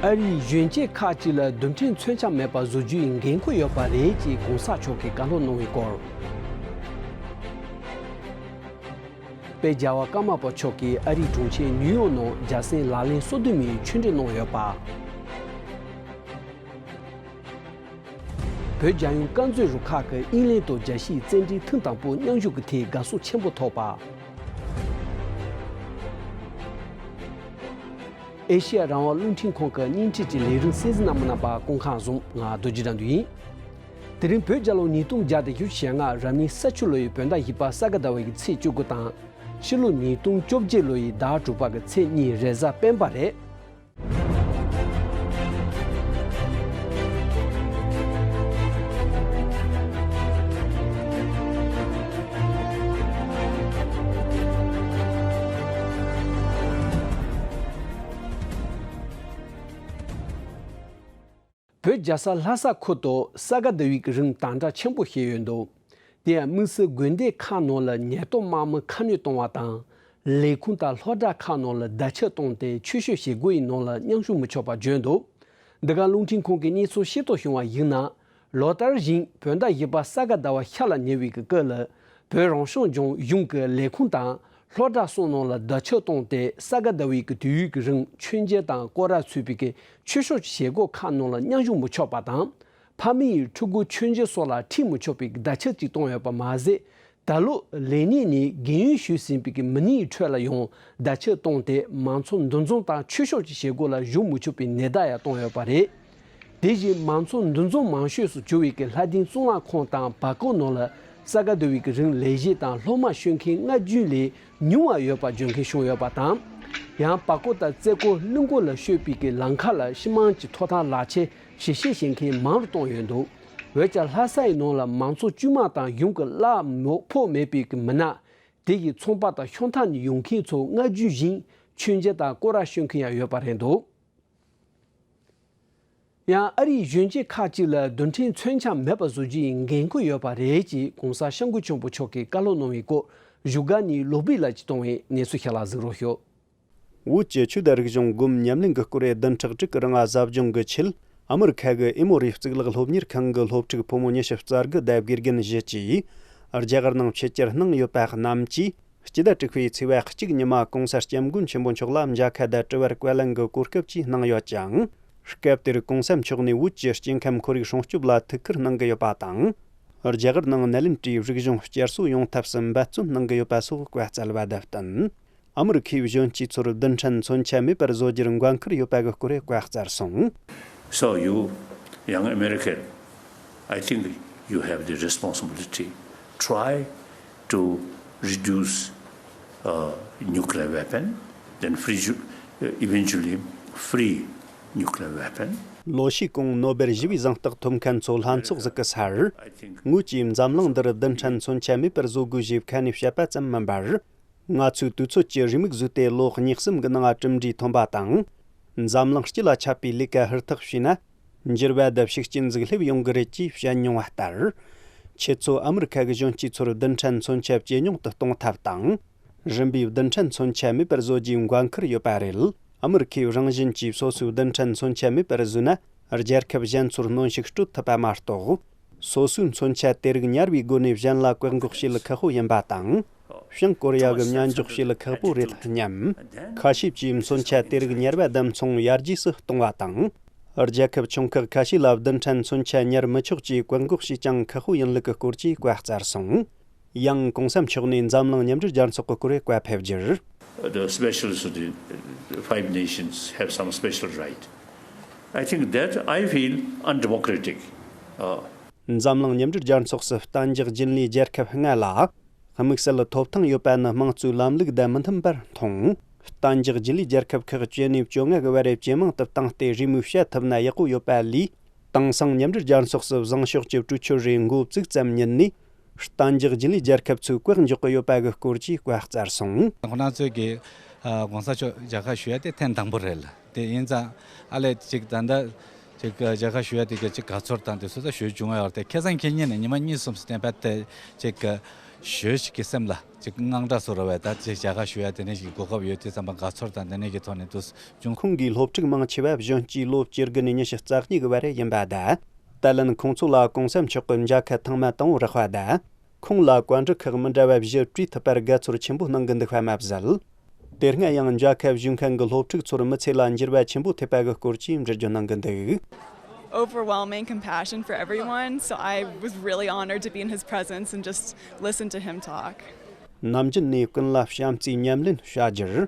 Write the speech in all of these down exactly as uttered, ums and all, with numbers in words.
ཨ་རིའི་གཞོན་སྐྱེས་ཁག་ཅིག་ལ་རྡུལ་ཕྲན་མཚོན་ཆ་མེད་པ་བཟོ་རྒྱུའི་འགན་ཁུར་ཡོད་པ་རེད་ཅེས་གོང་ས་མཆོག་གིས་བཀའ་སློབ་གནང་བའི་སྐོར། དཔལ་རྒྱལ་བ་ཀརྨ་པ་མཆོག་གིས་ཨ་རིའི་གྲོང་ཁྱེར་ནིའུ་ཡོག་ནང་རྒྱལ་སྲས་ལག་ལེན་སོ་བདུན་མའི་ཆོས་འབྲེལ་གནང་ཡོད་པ། བོད་རྒྱལ་ཡོངས་དཀར་མཛོད་རུ་ཁག་གིས་དབྱིན་ལན་དང་རྒྱལ་སྤྱིའི་རྩེད་འགྲན་ཐེངས་དང་པོ་མཉམ་ཞུགས་ཀྱི་ཐད་དགའ་བསུ་ཆེན་པོ་ཐོབ་པ། ཨེ་ཤེ་ཡ་རང་དབང་རླུང་འཕྲིན་ཁང་གི་བརྙན་འཕྲིན་གྱི་ལས་རིམ་གསན་གཟིགས་གནང་མི་རྣམ་པ་སྐུ་ཁམས་བཟང་། ང་རྡོ་རྗེ་དགྲ་འདུལ་ཡིན། དེ་རིང་བོད་རྒྱལ་ལོ་ཉིས་སྟོང་བརྒྱ་དང་བཞི་བཅུ་ཞེ་ལྔ་རབ་གནས་ས་ཆུ་ལོ་ཡི་བོད་ཟླ་བཞི་པ་ས་ག་ཟླ་བའི་ཚེས་བཅུ་དགུ་དང་། ཕྱི་ལོ་ཉིས་སྟོང་བཅོ་བརྒྱད་ལོ་ཡི་ཟླ་དྲུག་པ་གི་ཚེས་གཉིས་རེས་གཟའ་སྤེན་པ་རེད། བོད་རྒྱལ་ས་ལྷ་ས་ཁུལ་དུ་ས་ག་ཟླ་བའི་རིང་དམ་དྲག་ཆེན་པོ་བྱས་ཡོད་འདུག་དེ་ཡང་དམིགས་བསལ་དགོན་སྡེ་ཁག་ནང་ལ་ཉེན་རྟོག་དམག་མི་ཁ་སྣོན་གཏོང་བ་དང་། ལས་ཁུངས་དང་སློབ་གྲྭ་ཁག་ནང་ལ་བརྡ་ཁྱབ་བཏང་སྟེ་ཆོས་ཕྱོགས་བྱེད་སྒོ་ཡི་ནང་ལ་མཉམ་ཞུགས་མི་ཆོག་པ་བརྗོད་འདུག་འདི་ག་རླུང་འཕྲིན་ཁང་གིས་གནས་ཚུལ་ཤེས་རྟོགས་བྱུང་བ་ཡིན་ན། ལོ་ལྟར་བཞིན་བོད་ཟླ་བཞི་པ་ས་ག་ཟླ་བ་ཤར་ལ་ཉེ་བའི་གི་སྐབས་ལ་བོད་རང་སྐྱོང་ལྗོངས་གཞུང་གི་ལས་ཁུངས་དང་སློབ་གྲྭ་སོགས་ནང་ལ་བརྡ་ཁྱབ་བཏང་སྟེ་ས་ག་ཟླ་བའི་གི་དུས་ཡུན་གྱི་རིང་མཆོད་མཇལ་དང་སྐོར་ར་ཚུད་པའི་གི་ཆོས་ཕྱོགས་ཀྱི་བྱེད་སྒོ་ཁག་ནང་ལ་མཉམ་ཞུགས་མི་ཆོག་པ་དང་། ཕ་མེས་ཡི་ཕྲུ་གུ་མཆོད་མཇལ་སོགས་ལ་ཁྲིད་མི་ཆོག་པའི་གི་བརྡ་ཁྱབ་ཅིག་བཏང་ཡོད་པ་མ་ཟད། ད་ལོ་ལས་གནས་ནས་རྒན་ཡོལ་ཞུས་ཟིན་པའི་གི་མི་སྣའི་ཁྲོད་ལ་ཡང་བརྡ་ཁྱབ་བཏང་སྟེ་མང་ཚོགས་འདུ་འཛོམས་དང་ཆོས་ཕྱོགས་ཀྱི་བྱེད་སྒོ་ལ་ཞུགས་མི་ཆོག་པའི་ནན་བརྡ་ཡང་བཏང་ཡོད་པ་རེད། དེ་བཞིན་མང་ཚོགས་འདུ་འཛོམས་མང་ཤོས་སུ་གྱུར་བའི་གི་ལྷ་ལྡན་གཙུག་ལག་ཁང་དང་བར་སྐོར་ནང་ལ་ས་ག་ཟླ་བའི་གི་རིང་ལས་བྱེད་དང་སློབ་མ་ཤོད་མཁན་ལྔ་བཅུ་ལས་ཉུང་བ་ཡོད་པ་བརྗོད་མཁན་བྱུང་ཡོད་པ་དང་། ཡང་བར་སྐོར་དང་རྩེ་སྐོར་གླིང་སྐོར་ལ་ཤོད་པའི་གི་ལམ་ཁ་ལ་ཞི་མང་གི་ཐོག་ཐག་ལག་ཁྱེར་ཞིབ་བཤེར་བྱེད་མཁན་མང་རུ་བཏང་ཡོད་འདུག་འོན་ཀྱང་ལྷ་ས་ཡི་ནང་ལ་མང་ཚོགས་དཀྱུས་མ་དང་གཞུང་གི་གླ་ཕོགས་མེད་པའི་གི་མི་སྣ། དེ་ཡི་ཚོང་པ་དང་ཤང་ཐང་ནས་ཡོང་མཁན་ཚོ་སྔ་རྒྱུན་བཞིན་མཆོད་མཇལ་དང་སྐོར་ར་ཤོད་མཁན་ཡང་ཡོད་པ་རེད་འདུག་ཡང་ཨ་རིའི་གཞོན་སྐྱེས་ཁག་ཅིག་ལ་རྡུལ་ཕྲན་མཚོན་ཆ་མེད་པ་བཟོ་རྒྱུའི་འགན་ཁུར་ཡོད་པ་རེད་ཅེས་གོང་ས་སྐྱབས་མགོན་ཆེན་པོ་མཆོག་གིས་བཀའ་སློབ་གནང་བའི་སྐོར་བཞུགས་སྒར་ནས་ལོ་སྦིས་ལགས་ཀྱིས་བཏང་བའི་གནས་ཚུལ་ཞིག་ལ་གཟིགས་རོགས་ཞུ། བོད་ཀྱི་ཆོས་དང་རིག་གཞུང་སྒོམ་ཉམས་ལེན་གྱི་སྐོར་བདུན་ཕྲག་དྲུག་གི་རིང་ཟབ་སྦྱོང་གི་ཆེད། ཨ་མི་རི་ཁ་གི་ཨེ་མོ་རི་གཙུག་ལག་སློབ་གཉེར་ཁང་གི་སློབ་ཕྲུག་ཕོ་མོ་ཉི་ཤུ་རྩ་དགུ་དང་དགེ་རྒན་བཞི་བཅས་རྒྱ་གར་ནང་ཕྱི་བཅར་གནང་ཡོད་པ་རྣམས་ཀྱིས་སྤྱི་ཟླ་དྲུག་པའི་ཚེས་པ་གཅིག་ཉི་མ་གོང་ས་སྐྱབས་མགོན་ཆེན་པོ་མཆོག་ལ་མཇལ་ཁ་དང་དྲི་བར་བཀའ་ལན་གྱི་གོ་སྐབས་བཅས་གནང་ཡོད་ཅིང་། སྐབས་དེར་གོང་ས་མཆོག་ནས་བོད་ཀྱི་སྐྱེ་ཁམས་ཁོར་ཡུག་སྲུང་སྐྱོབ་ལ་ཐུགས་ཁུར་གནང་གི་ཡོད་པ་དང་། རྒྱ་གར་ནང་ནཱ་ལེནྡྲའི་རིག་གཞུང་བསྐྱར་གསོ་ཡོང་ཐབས་སུ་འབད་བརྩོན་གནང་གི་ཡོད་པ་སོགས་བཀའ་སྩལ་བ་དང་བསྟུན། ཨ་མི་རི་ཁའི་གཞོན་སྐྱེས་ཚོར་རྡུལ་ཕྲན་མཚོན་ཆ་མེད་པར་བཟོ་རྒྱུར་འགན་ཁུར་ཡོད་པ་གི་སྐོར་བཀའ་སྩལ་སོང་། So you, young American, I think you have the responsibility. Try to reduce uh, nuclear weapon, then free, uh, eventually free nuclear weapon. ལོ་ཤས་གོང་ནོ་སྦེལ་ཞི་བའི་གཟེངས་རྟགས་ཐོབ་མཁན་ཚོ་ལྷན་ཚོགས་ཟིག་གི་སར། ངོས་ཀྱིས་འཛམ་གླིང་འདིར་རྡུལ་ཕྲན་མཚོན་ཆ་མེད་པར་བཟོ་དགོས་ཞེས་ཁ་ནས་བཤད་པ་ཙམ་མིན་པར། ང་ཚོས་དུས་ཚོད་ཀྱི་རེའུ་མིག་བཟོས་ཏེ་ལོ་གཉིས་གསུམ་གྱི་ནང་གྲུབ་འབྲས་ཐོན་པ་དང་། འཛམ་གླིང་སྤྱི་ལ་ཁྱབ་པའི་ལས་ཀ་ཧུར་ཐག་བྱས་ན། འགྱུར་བ་དང་ཤུགས་རྐྱེན་ཟིག་སླེབས་ཡོང་གི་རེད་ཅེས་བཤད་མྱོང་བ་ལྟར། ཁྱེད་ཚོ་ཨ་མི་རི་ཁ་གི་གཞོན་སྐྱེས་ཚོར་རྡུལ་ཕྲན་མཚོན་ཆ་ཇེ་ཉུང་དུ་གཏོང་ཐབས་དང་། རིམ་པས་རྡུལ་ཕྲན་མཚོན་ཆ་མེད་པར་བཟོ་རྒྱུའི་འགན་ཁུར་ཡོད་པ་རེད། ཨ་མི་རི་ཁས་རང་བཞིན་གྱིས་སོ་སོའི་རྡུལ་ཕྲན་མཚོན་ཆ་མེད་པར་བཟོས་ན། རྒྱལ་ཁབ་གཞན་ཚོར་གནོན་ཤུགས་སྤྲོད་ཐུབ་པ་མ་གཏོགས། སོ་སོའི་མཚོན་ཆ་དེ་རིགས་ཉར་བའི་སྒོ་ནས་གཞན་ལ་བཀག་འགོག་བྱེད་ཁག་པོ་ཡིན་པ་དང་། བྱང་ཀོ་རི་ཡ་གི་མཉམ་འཇོག་བྱེད་ཁག་པོ་རེད་སྙམ། ཁ་ཤས་ཀྱིས་མཚོན་ཆ་དེ་རིགས་ཉར་བ་དང་མཚུངས་ཡར་རྒྱས་སུ་གཏོང་བ་དང་། རྒྱལ་ཁབ་ཆུང་ཁག་ཁ་ཤས་ལ་རྡུལ་ཕྲན་མཚོན་ཆ་ཉར་མི་ཆོག་ཅེས་བཀག་འགོག་བྱས་ཀྱང་ཁག་པོ་ཡིན་ལུགས་ཀྱི་སྐོར་གྱི་བཀའ་སྩལ་སོང་། ཡང་གོང་ས་མཆོག་ནས་འཛམ་གླིང་མཉམ་འབྲེལ་རྒྱལ་ཚོགས་ཀྱི་སྐོར་བཀའ་ཕེབས་རྒྱུར། The specials of the five nations have some special right. I think that I feel undemocratic. Uh, འཛམ་གླིང་མཉམ་འབྲེལ་རྒྱལ་ཚོགས་སུ་གཏན་འཇགས་རྒྱུན་ལས་རྒྱལ་ཁབ་ལྔ་ལ་དམིགས་བསལ་ཐོབ་ཐང་ཡོད་པ་ནི་དམངས་གཙོའི་ལམ་ལུགས་དང་མི་མཐུན་པར་མཐོང་། གཏན་འཇགས་རྒྱུན་ལས་རྒྱལ་ཁབ་ཁག་བཅུ་ནས་བཅོ་ལྔ་གི་བར་ཇེ་མང་དུ་བཏང་སྟེ་རེས་མོས་བྱ་ཐུབ་ན་ཡག་པོ་ཡོད་པ་ལས། དེང་སང་མཉམ་འབྲེལ་རྒྱལ་ཚོགས་སུ་བཟང་ཕྱོགས་ཀྱི་གྲོས་ཆོད་རེ་མགོ་བཙུགས་ཙམ་ཉིད་ནས། གཏན་འཇགས་རྒྱུན་ལས་རྒྱལ་ཁབ་ཚོས་བཀག་འཇོག་གི་ཡོད་པ་གི་སྐོར་གྱི་བཀའ་སྩལ་སོང་། ཁོང་རང་ཚོས་ཀྱི་ཨ་གོང་ས་མཆོག་མཇལ་ཁ་ཞུ་ཡ་དེ་ཐེངས་དང་པོ་རེད་ལ། དེ་ཡིན་ཙང་ཨ་ལས་ཅིག་ད་ལྟ་ཅིག་མཇལ་ཁ་ཞུ་ཡ་དེ་ག་ཅིག་དགའ་ཚོར་དང་དེ་ཚོ་ད་ཞུ་བྱུང་བ་ཡོད་རེད། དེ་ཁ་སང་ཁ་ཉིན་ནས་ཉི་མ་གཉིས་གསུམ་སྟེང་པ་དེ་ཅིག་ ཞོལ་ཞིག་གི་སེམས་ལ་ཅིག་དངངས་སྐྲག་བཟོ་ར་བས་ད་ཅིག་བྱ་དགའ་ཞུ་ཡ་དེ་ནས་ཞིག་གོ་སྐབས་ཡོད་དུས་ཙམ་པ་དགའ་ཚོར་དང་དེ་ནས་ཀྱི་ཐོག་ནས་འདུག་བྱུང་། ཁོང་གི་སློབ་ཕྲུག་མང་ཆེ་བ་གཞོན་སྐྱེས་ལོ་བཅུ་དགུ་ནས་ཉི་ཤུ་རྩ་གཉིས་ཀྱི་བར་ཡིན་པ་དང་། ད་ལན་ཁོང་ཚོ་ལ་གོང་ས་མཆོག་གི་མཇལ་ཁ་ཐེངས་མ་དང་པོ་རག་པ་དང་། ཁོང་ལ་བཀའ་འདྲི་ཁག་མི་འདྲ་བ་བཞི་དྲིས་ཐུབ་པར་དགའ་ཚོར་ཆེན་པོ་གནང་གི་འདུག་པ་མ་ཟད། དེ་སྔ་ཡང་མཇལ་ཁ་ཞུ་མཁན་གྱི་སློབ་ཕྲུག་ཚོར་མི་ཚེ་ལ་འགྱུར་བ་ཆེན་པོ་ཐེབས་པ་གི་སྐོར་གྱི་འགྲེལ་བརྗོད་གནང་གི་འདུག། Overwhelming compassion for everyone, so I was really honored to be in his presence and just listen to him talk. ནམ་རྒྱུན་ནས་ཀུན་ལ་བྱམས་བརྩེའི་ཉམས་ལེན་བྱ་རྒྱུར།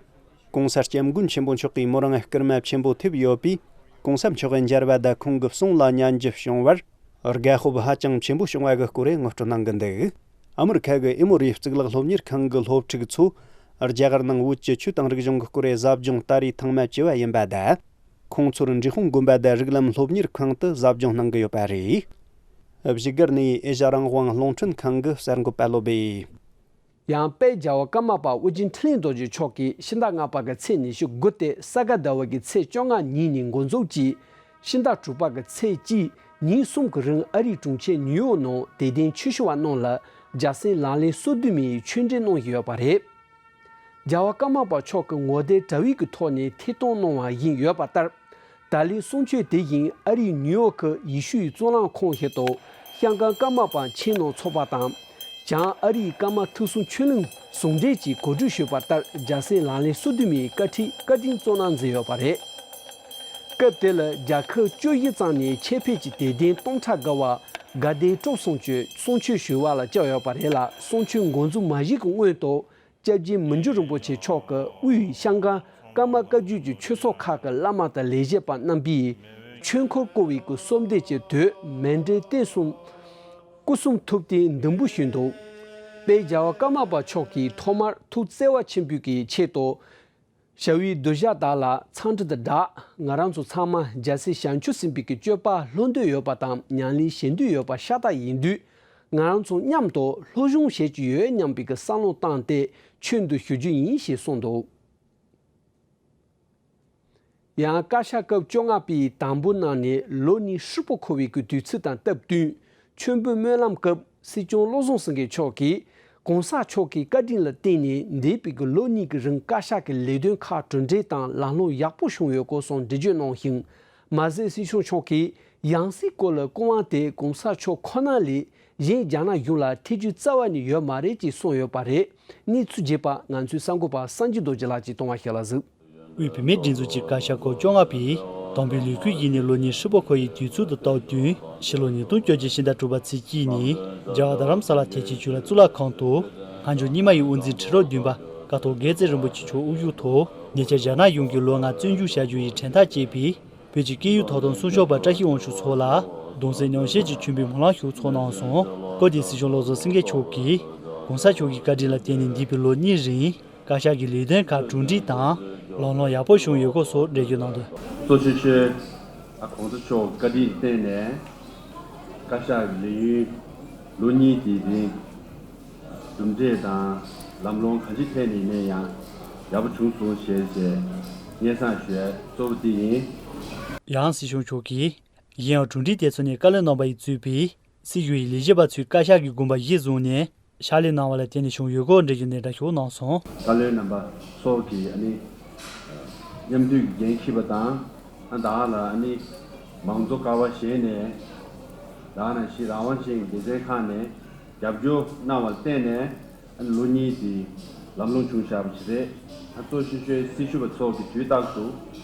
༸གོང་ས་༸སྐྱབས་མགོན་ཆེན་པོ་མཆོག་གིས་མོ་རང་སྐར་མ་ཆེན་པོ་ཐེབས་ཡོད་པས། ༸གོང་ས་མཆོག་གི་མཇལ་བ་དང་ཁོང་གི་གསུང་ལ་ཉན་རྒྱུ་བྱུང་བར། དགའ་སྤོབས་ཧ་ཅང་ཆེན་པོ་བྱུང་བ་གི་སྐོར་ངོ་སྤྲོད་གནང་གི་འདུག། ཨ་མི་རི་ཁ་གི་ཨེ་མོ་རི་གཙུག་ལག་སློབ་གཉེར་ཁང་གི་སློབ་ཕྲུག་ཚོ། རྒྱ་གར་ནང་བོད་ཀྱི་ཆོས་དང་རིག་གཞུང་གི་སྐོར་ཟབ་སྦྱོང་ད་རེས་ཐེངས་མ་བཅུ་བ་ཡིན་པ་དང་། ཁོང་ཚོར་འབྲས་སྤུངས་དགོན་པ་དང་རིགས་ལམ་སློབ་གཉེར་ཁང་དུ་ཟབ་སྦྱོང་གནང་གི་ཡོད་པ་རེད། བཞུགས་སྒར་ནས་ཨེ་ཤ་རང་དབང་རླུང་འཕྲིན་ཁང་གི་གསར་འགོད་པ་བློ་སྦེ། ཡང་དཔལ་རྒྱལ་བ་ཀརྨ་པ་ཨོ་རྒྱན་འཕྲིན་ལས་རྡོ་རྗེ་མཆོག་གིས་ཕྱི་ཟླ་ལྔ་པ་གི་ཚེས་ཉི་ཤུ་དགུ་སྟེ་ས་ག་ཟླ་བ་གི་ཚེས་བཅོ་ལྔ་ཉིན་ནས་འགོ་འཛུགས་ཀྱིས། ཕྱི་ཟླ་དྲུག་པ་གི་ཚེས་གཅིག་ཉིན་གསུམ་གྱི་རིང་ཨ་རིའི་གྲོང་ཁྱེར་ནིའུ་ཡོག་ནང་དད་ལྡན་ཆོས་ཞུ་བ་རྣམས་ལ་རྒྱལ་སྲས་ལག་ལེན་སོ་བདུན་མའི་ཆོས་འབྲེལ་གནང་བཞིན་ཡོད་པ་རེད། རྒྱལ་བ་ཀརྨ་པ་མཆོག་གི་ངོ་དེབ་དྲ་བའི་གི་ཐོག་ནས་ཐད་གཏོང་གནང་བ་བཞིན་ཡོད་པ་ལྟར། ད་ལོའི་གསུང་ཆོས་དེ་བཞིན་ཨ་རིའི་ནིའུ་ཡོག་གི་ཡེ་ཤུའི་གཙུག་ལག་ཁང་ཞིག་ཏུ་ཤང་ཀང་ཀརྨ་པ་མཁྱེན་རྣམས་ཚོགས་པ་དང་། བྱང་ཨ་རིའི་ཀརྨ་ཐུགས་གསུང་ཆོས་གླིང་ཟུང་འབྲེལ་གྱིས་གོ་སྒྲིག་ཞུས་པ་ལྟར་རྒྱལ་སྲས་ལག་ལེན་སོ་བདུན་མའི་བཀའ་ཁྲིད་བཀའ་དྲིན་གཙོ་གནང་མཛད་ཡོད་པ་རེད། སྐབས་དེ་ལ་རྒྱལ་ཁབ་བཅུ་བཞི་ཙམ་ནས་ཆེད་ཕེབས་ཀྱིས་དད་ལྡན་སྟོང་ཕྲག་བརྒལ་བ་དགའ་ལྡན་གྲུབ་གསུམ་གྱི་གསུང་ཆོས་ཞུ་བ་ལ་བཅར་ཡོད་པ་རེད་ལ། གསུང་ཆོས་འགོ་འཛུགས་མ་བྱས་ཀྱི་སྔོན་དུ། སྐྱབས་རྗེ་མི་འགྱུར་རིན་པོ་ཆེ་མཆོག་གིས་དབུས་ཤང་ཀང་ཀརྨ་བཀའ་བརྒྱུད་ཀྱི་ཆོས་ཚོགས་ཁག་གི་བླ་མ་དང་ལས་བྱེད་པ་རྣམ་པས་ཆོས་འཁོར་བསྐོར་བའི་སྐུ་གསོལ་འདེབས་ཀྱི་དོད་མཎྜལ་རྟེན་གསུམ་སྐུ་གསུང་ཐུགས་རྟེན་བདུན་པོ་ཞུས་འདུག། དཔལ་རྒྱལ་བ་ཀརྨ་པ་མཆོག་གིས་ཐོག་མར་ཐུགས་བརྩེ་བ་ཆེན་པོའི་གི་ཆེད་དུ། བྱ་བའི་གདུལ་བྱ་དག་ལ་འཚམས་འདྲི་དང་སྦྲགས། ང་རང་ཚོ་ཚང་མ་རྒྱལ་སྲས་བྱང་ཆུབ་སེམས་དཔའི་གི་སྤྱོད་པ་སློབ་འདོད་ཡོད་པ་དང་ཉམས་ལེན་བྱེད་འདོད་ཡོད་པ་ཤ་སྟག་ཡིན་དུས། ང་རང་ཚོ་མཉམ་དུ་སློབ་སྦྱོང་བྱེད་ཀྱི་ཡོད་སྙམ་པའི་གི་བསམ་བློ་བཏང་སྟེ་ཆོས་འདི་ཞུ་རྒྱུ་ཡིན་ཞེས་གསུངས་འདུག། ཡང་བཀའ་ཤག་སྐབས་བཅོ་ལྔ་པའི་དང་པོ་གནང་ནས་ལོ་གཉིས་ཧྲིལ་པོ་འཁོར་བའི་གི་དུས་ཚིགས་དང་སྟབས་བསྟུན། མཆོད་འབུལ་སྨོན་ལམ་སྐབས་སྲིད་སྐྱོང་བློ་བཟང་སེང་གེ་མཆོག་གིས་༸གོང་ས་མཆོག་གི་བཀའ་དྲིན་ལ་བརྟེན་ནས་འདས་པའི་གི་ལོ་གཉིས་ཀྱི་རིང་བཀའ་ཤག་གི་ལས་དོན་ཁག་གྲུབ་འབྲས་དང་ལམ་ལྷོང་ཡག་པོ་བྱུང་ཡོད་སྐོར་སོགས་འགྲེལ་བརྗོད་གནང་ཞིང་། མ་ཟད་སྲིད་སྐྱོང་མཆོག་གིས་ཡང་སྲིད་སྐོར་ལ་སྐུ་དབང་དེ་༸གོང་ས་མཆོག་ཁོ་ན་ལས་གཞན་རྒྱ་ནག་གཞུང་ལ་ཐེ་བྱུས་རྩ་བ་ནས་ཡོད་མ་རེད་ཅེས་གསུངས་ཡོད་པ་རེད། གནས་ཚུལ་རྒྱས་པ་ང་ཚོའི་གསར་འགོད་པ་སངས་རྒྱས་རྡོ་རྗེ་ལགས་ཀྱིས་གཏོང་བ་ཞིག་ལ་གཟིགས། དབུས་བུད་མེད་སྒྲིག་འཛུགས་ཀྱི་བཀའ་ཤག་སྐབས་བཅོ་ལྔ་པའི་དང་པོའི་ལས་འཁུར་བཞེས་ནས་ལོ་གཉིས་ཧྲིལ་པོ་འཁོར་བའི་དུས་ཚོད་དང་སྟབས་བསྟུན། ཕྱི་ལོ་ཉིས་སྟོང་བཅོ་བརྒྱད་ཕྱི་ཟླ་དྲུག་པ་ཚེས་གཅིག་ཉིན་རྒྱ་གར་རྡ་རམ་ས་ལ་ཐེག་ཆེན་ཆོས་གླིང་གཙུག་ལག་ཁང་དུ་མཁའ་འགྲོ་རྙིང་མ་ཡི་དབུ་འཛིན་ཁྲི་རབས་བདུན་པ་ཀཿཐོག་དགེ་བཙུན་རིན་པོ་ཆེ་མཆོག་དབུ་བཞུགས་ཐོག་ཉེ་ཆར་རྒྱ་ནག་གཞུང་གིས་ལོ་ལྔ་བཙོན་འཇུག་བྱ་རྒྱུ་ཡི་དྲན་ཐག་བཅད་པའི་བོད་ཀྱི་སྐད་ཡིག་ཐོབ་ཐང་སྲུང་སྐྱོབ་པ་བཀྲ་ཤིས་དབང་ཕྱུག་མཆོག་ལ་གདུང་སེམས་མཉམ་བསྐྱེད་ཀྱི་མཆོད་འབུལ་སྨོན་ལམ་ཞུ་ཚོགས་གནང་སོང་། སྐབས་དེའི་སྲིད་སྐྱོང་བློ་བཟང་སེང་གེ་མཆོག་གིས་༸གོང་ས་མཆོག་གི་བཀའ་དྲིན་ལ་བརྟེན་ནས་འདས་པའི་ལོ་གཉིས་རིང་བཀའ་ཤག་གི་ལས་དོན་ཁག་གྲུབ་འབྲས་དང་ལམ་ལྷོང་ཡག་པོ་བྱུང་ཡོད་སྐོར་སོགས་འགྲེལ་བརྗོད་གནང་འདུག། གཙོ་ཆེ་ཤོས་༸གོང་ས་མཆོག་བཀའ་དྲིན་བརྟེན་ནས་བཀའ་ཤག་གི་ལས་ཡུན་ལོ་གཉིས་ཀྱི་རིང་གྲུབ་འབྲས་དང་ལམ་ལྷོང་གང་ཅིའི་ཐད་ནས་ཡིན་ན་ཡང་ཡག་པོ་བྱུང་སོང་ཞེས་ཞེས་སྙན་སེང་ཞུ་ཡ་གཙོ་བོ་དེ་ཡིན། ཡང་སྲིད་སྐྱོང་མཆོག་གིས་གཞན་ཡང་གྲུབ་འབྲས་དེ་ཚོ་ནི་བཀའ་བློན་རྣམ་པ་ཡིས་གཙོས་པའི་སྲིད་གཞུང་ཡི་ལས་བྱེད་པ་ཚོས་བཀའ་ཤག་གི་དགོངས་པ་གཞིར་བཟུང་ནས་ཕྱག་ལས་གནང་བ་ལ་བརྟེན་ནས་བྱུང་ཡོད་སྐོར་འགྲེལ་བརྗོད་ནས་འདྲ་ཞུ་གནང་སོང་། བཀའ་བློན་རྣམ་པ་སོགས་ཀྱིས་ཨ་ནི་མཉམ་འདུས་ཀྱི་འགན་འཁྱེར་བ་དང་ཨ་བདག་ལ་ཨ་ནི་མང་གཙོ་ཀ་བ་བཞེས་ནས་བདག་ནང་བཞིན་རང་དབང་ཅན་གྱི་སྡེ་ཚན་ཁག་ནས་རྒྱབ་སྐྱོར་གནང་བ་ལ་བརྟེན་ནས་ཨ་ནི་ལོ་གཉིས་ཀྱི་ལམ་ལྷོང་བྱུང་བཞག་པ་ཞིག་རེད། ཨ་གཙོ་ཆེ་ཤོས་སྲི་ཞུ་བ་ཚོ་གི་དུས་རྟག་ཏུ་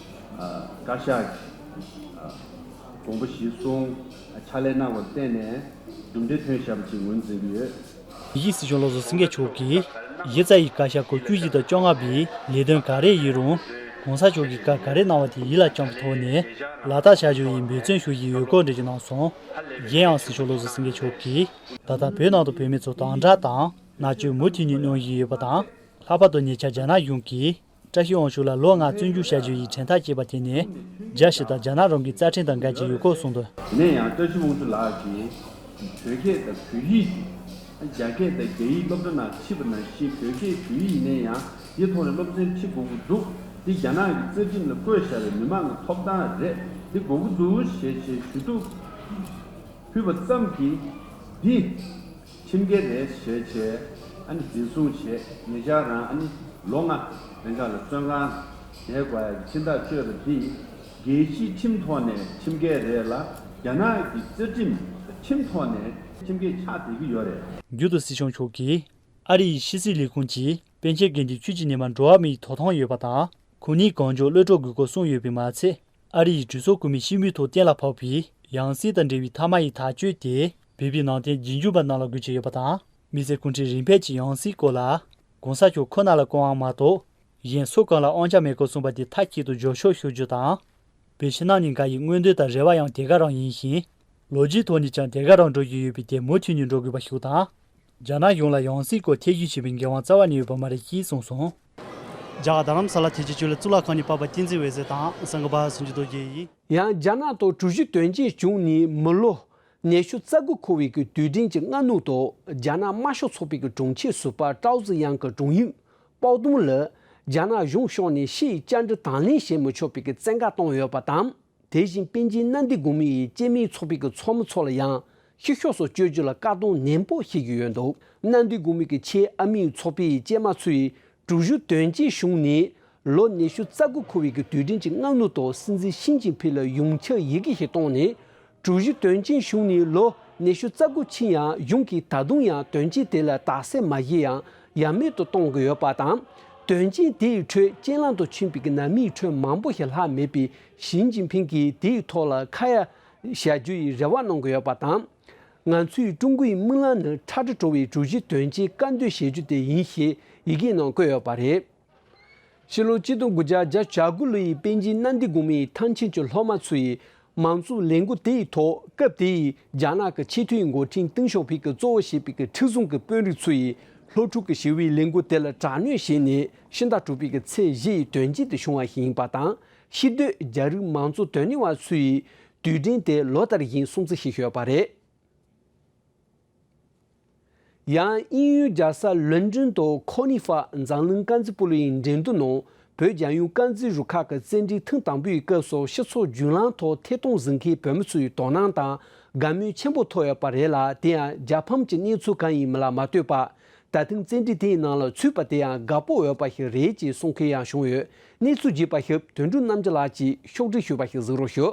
ཨ་བཀའ་ཤག་གི་ཨ་དགོངས་པ་གཞིར་བཟུང་ཨ་ཕྱག་ལས་གནང་བ་ལ་བརྟེན་ནས་གྲུབ་འབྲས་ཐོན་བཞག་པ་ཞིག་ངོས་འཛིན་གྱི་ཡོད། ཡེ་ཤུའི་སྲིད་སྐྱོང་བློ་བཟང་སེང་གེ་མཆོག་གིས་གཞི་རྩ་ཡི་བཀའ་ཤག་སྐབས་བཅུ་བཞི་དང་བཅོ་ལྔ་པའི་ལས་དོན་ག་རེ་ཡིན་རུང་༸གོང་ས་མཆོག་གིས་བཀའ་ག་རེ་གནང་བ་དེ་ཡིད་ལ་བཅངས་པའི་ཐོག་ནས་ལག་བསྟར་བྱ་རྒྱུ་ཡི་འབད་བརྩོན་ཞུ་བཞིན་ཡོད་སྐོར་འགྲེལ་བརྗོད་གནང་སོང་། གཞན་ཡང་སྲིད་སྐྱོང་བློ་བཟང་སེང་གེ་མཆོག་གིས་ད་ལྟ་བོད་ནང་དུ་བོད་མི་ཚོ་དམ་དྲག་དང་མནར་གཅོད་མུ་མཐུད་ནས་གནང་བཞིན་ཡོད་པ་དང་། ལྷག་པར་དུ་ཉེ་ཆར་རྒྱ་ནག་གཞུང་གིས་བཀྲ་ཤིས་དབང་ཕྱུག་ལ་ལོ་ལྔ་བཙོན་འཇུག་བྱ་རྒྱུ་ཡི་དྲན་ཐག་བཅད་པ་དེ་ནི་རྒྱལ་སྤྱི་དང་རྒྱ་ནག་རང་གི་རྩ་ཁྲིམས་དང་འགལ་གྱི་ཡོད་སྐོར་གསུངས་འདུག། ཡིན་ན་ཡང་བཀྲ་ཤིས་དབང་ཕྱུག་ལགས་ཀྱིས་བོད་སྐད་དང་བོད་ཡིག་རྒྱ་སྐད་དང་རྒྱ་ཡིག་སློབ་གྲྭ་ནང་ཁྲིད་པ་ནང་བཞིན་བོད་སྐད་བོད་ཡིག་ཡིན་ན་ཡང་དེའི་ཐོག་ནས་སློབ་ཚན་ཁྲིད་དགོས་ཀྱི་འདུག། འདི་རྒྱ་ནག་གི་རྩ་ཁྲིམས་ལ་བཀོད་བཞག་པའི་མི་མང་གི་ཐོབ་ཐང་རེད། འདི་དགོས་ཀྱི་འདུག་ཞེས་ཞེས་ཞུ་གཏུག་ཕུལ་བ་ཙམ་གྱིས་འདི་ཁྲིམས་འགལ་རེད་ཞེས་བྱས་ ཨ་ནི་འཛིན་བཟུང་བྱས། ཉེ་ཆར་རང་ཨ་ནི་ལོ་ལྔ་རེ་འགའ་ལ་བཙོན་ཁང་བསྡད་དགོས་ཡ་གི་མཚན་རྟགས་བཅོས་པ་འདི་རྒྱལ་སྤྱིའི་ཁྲིམས་ཐོག་ནས་ཁྲིམས་འགལ་རེད་ལ། རྒྱ་ནག་གི་རྩ་ཁྲིམས་ཁྲིམས་ཐོག་ནས་ཁྲིམས་འགལ་ཆགས་བསྡད་ཀྱི་ཡོད་རེད། མཇུག་ཏུ་སྲིད་སྐྱོང་མཆོག་གིས་ཨ་རི་ཡི་ཕྱི་སྲིད་ལས་ཁུངས་ཀྱིས་པཎ་ཆེན་དགེ་འདུན་ཆོས་ཀྱི་ཉི་མ་འགྲོ་བ་མིའི་ཐོབ་ཐང་ཡོད་པ་དང་། ཁོང་ཉིད་གང་མགྱོགས་གློད་གྲོལ་དགོས་སྐོར་གསུངས་ཡོད་པས་མ་ཚད། ཨ་རི་ཡི་གྲོས་ཚོགས་འོས་མི་སྤྱི་མོས་ཐོག་གཏན་ལ་ཕབ་པའི་ཡང་སྲིད་དང་འབྲེལ་བའི་མཐའ་མ་ཡི་ཐག་གཅོད་དེ་བོད་པའི་ནང་བསྟན་རྗེས་འཇུག་པ་རྣམས་ལ་དགོས་ཀྱི་ཡོད་པ་དང་། མི་སེར་སྐུ་ཕྲེང་རིམ་འཕེལ་གྱི་ཡང་སྲིད་སྐོར་ལ་༸གོང་ས་མཆོག་ཁོ་ན་ལ་བསྐོང་བ་མ་གཏོགས་གཞན་སུ་གང་ལ་དབང་ཆ་མེད་སྐོར་གསུངས་པ་དེ་མཐའ་གཅིག་ཏུ་འགྱོད་བཤགས་ཞུ་རྒྱུ་དང་། བོད་ཕྱི་ནང་གཉིས་ཀ་ཡི་མངོན་འདོད་དང་རེ་བ་ཡང་དེ་ག་རང་ཡིན་ཞིང་། ལོ་རྒྱུས་ཐོག་ནས་ཀྱང་དེ་ག་རང་འགྲོ་བཞིན་ཡོད་པས་དེ་མུ་མཐུད་ནས་འགྲོ་དགོས་པ་ཞིག་དང་། རྒྱ་ནག་གཞུང་ལ་ཡང་སྲིད་སྐོར་ཐེ་བྱུས་བྱེད་པའི་འགན་དབང་རྩ་བ་ནས་ཡོད་པ་མ་རེད་ཅེས་གསུངས་སོང་། རྒྱ་གར་རྡ་རམ་ས་ལ་ཐེ་ཇུས་ཆོས་གླིང་གཙུག་ལག་ཁང་གི་པར་པ་བསྟན་འཛིན་འོད་ཟེར་དང་སངས་རྒྱས་པ་སངས་རྒྱས་རྡོ་རྗེ་ཡིས། ཡང་རྒྱ་ནག་ཐོག་གྲུ་བཞི་དོན་རྐྱེན་བྱུང་ནས་མི་ལོ་ཉི་ཤུ་རྩ་དགུ་འཁོར་བའི་གི་དུས་དྲན་གྱི་སྔ་ནུབ་ཏུ། རྒྱ་ནག་དམར་ཤོག་ཚོགས་པའི་གི་དྲུང་ཆེ་ཟུར་པ་ཀྲའོ་ཙི་དབྱང་གི་དྲུང་ཡིག་པའོ་ཏུང་ལ་རྒྱ་ནག་གཞུང་ཕྱོགས་ནས་ཕྱིའི་བཅར་འདྲི་དང་ལེན་བྱེད་མི་ཆོག་པའི་གི་བཙན་བཀའ་བཏང་ཡོད་པ་དང་། དེ་བཞིན་པཎ་ཆེན་མནའ་འབྲེལ་དགོས་མི་ཡི་སྐྱེས་དམན་ཚོགས་པའི་གི་ཚོགས་མི་ཚོ་ལ་ཡང་ཕྱི་ཕྱོགས་སུ་བསྐྱོད་རྒྱུ་ལ་བཀག་སྡོམ་ནན་པོ་བྱེད་ཀྱི་ཡོད་འདུག། མནའ་འབྲེལ་དགོས་མི་གི་ཆེད་ཨ་མིའི་ཚོགས་པའི་སྐྱེས་མ་ཚོས་གྲུ་བཞི་དོན་རྐྱེན་བྱུང་ནས་ལོ་ཉི་ཤུ་རྩ་དགུ་འཁོར་བའི་གི་དུས་དྲན་གྱི་སྔ་ནུབ་ཏུ་སྲིད་འཛིན་ཞི་ཅིན་ཕིང་ལ་ཡོངས་ཁྱབ་ཡི་གེ་ཞིག་བཏང་ནས། གྲུ་བཞི་དོན་རྐྱེན་བྱུང་ནས་ལོ་ཉི་ཤུ་རྩ་དགུ་ཕྱིན་ཡང་གཞུང་གིས་ད་དུང་ཡང་དོན་རྐྱེན་དེ་ལ་དག་སེལ་མ་བྱས་ཡང་ཡ་མེད་དུ་གཏོང་གི་ཡོད་པ་དང་། དོན་རྐྱེན་དེའི་ཁྲོད་རྐྱེན་ལམ་དུ་ཕྱིན་པའི་གི་ནང་མིའི་ཁྲོད་མང་པོ་ཞིག་ལྷག་མེད་པས། ཞི་ཅིན་ཕིང་གིས་དེའི་ཐོག་ལ་ཁ་ཡ་བཞག་རྒྱུ་ཡི་རེ་བ་གནང་གི་ཡོད་པ་དང་། ང་ཚོས་ཀྲུང་གོའི་དམུང་གླང་ནི་ཁྲ་ཁྲ་བྲོ་བའི་གྲུ་བཞི་དོན་རྐྱེན་བཀག་སྡོམ་བྱེད་རྒྱུ་དེ་ཡིན་ཞེས་ཡི་གེའི་ནང་བཀོད་ཡོད་པ་རེད། ཕྱི་ལོ་གཅིག་སྟོང་དགུ་བརྒྱ་བརྒྱད་ཅུ་གྱ་དགུ་ལོའི་པཎ་ཆེན་མནའ་འབྲེལ་དགོས་མིའི་ཐང་ཆེན་གྱི་སློབ་མ་ཚོ་ཡིས་མང་གཙོའི་ལས་འགུལ་དེའི་ཐོག་སྐབས་དེའི་རྒྱ་ནག་གི་ཆེས་མཐོའི་འགོ་ཁྲིད་ཏེང་ཞའོ་ཕིང་གིས་གཙོ་བོ་བྱས་པའི་གི་མཁྲེགས་བཟུང་གི་དཔོན་རིགས་ཚོ་ཡིས་སློབ་ཕྲུག་གི་ཞི་བའི་ལས་འགུལ་དེ་ལ་དྲག་གནོན་བྱས་ནས་ཕྱི་ཟླ་དྲུག་པའི་གི་ཚེས་བཞི་ཡི་དོན་རྐྱེན་དེ་བྱུང་བ་ཞིག་ཡིན་པ་དང་། ཕྱི་སྡོད་རྒྱ་རིགས་མང་གཙོ་དོན་གཉེར་བ་ཚོ་ཡིས་དུས་དྲན་དེ་ལོ་ལྟར་བཞིན་སྲུང་བརྩི་བྱེད་བཞིན་ཡོད་པ་རེད། ཡང་དབྱིན་ཡུལ་རྒྱལ་ས་ལོན་ཌོན་དུ་ཁོ་ནི་ཧྥ་འཛམ་གླིང་རྐང་རྩེད་སྤོ་ལོའི་འགྲན་བསྡུར་ནང་བོད་རྒྱལ་ཡོངས་རྐང་རྩེད་རུ་ཁག་གི་རྩེད་འགྲན་ཐེངས་དང་པོའི་སྐབས་སུ་སྤྱི་ཚོགས་བརྒྱུད་ལམ་ཐོག་ཐད་གཏོང་གཟིགས་མཁན་བོད་མི་ཚོའི་དོ་སྣང་དང་དགའ་མོས་ཆེན་པོ་ཐོབ་ཡོད་པ་རེད་ལ། དེ་ཡང་རྒྱལ་ཕམ་གྱི་གནས་ཚུལ་གང་ཡིན་མིན་ལ་མ་ལྟོས་པར། ད་ཐེངས་རྩེད་འགྲན་དེའི་ནང་ལ་ཚུད་པ་དེ་ཡང་དགའ་སྤོབས་ཡོད་པ་ཞིག་རེད་ཅེས་གསུང་མཁན་ཡང་བྱུང་ཡོད། གནས་ཚུལ་རྒྱས་པ་ཞིག་དོན་གྲུབ་རྣམ་རྒྱལ་ལགས་ཀྱིས་ཕྱོགས་སྒྲིག་ཞུས་པ་ཞིག་གཟིགས་རོགས་ཞུ།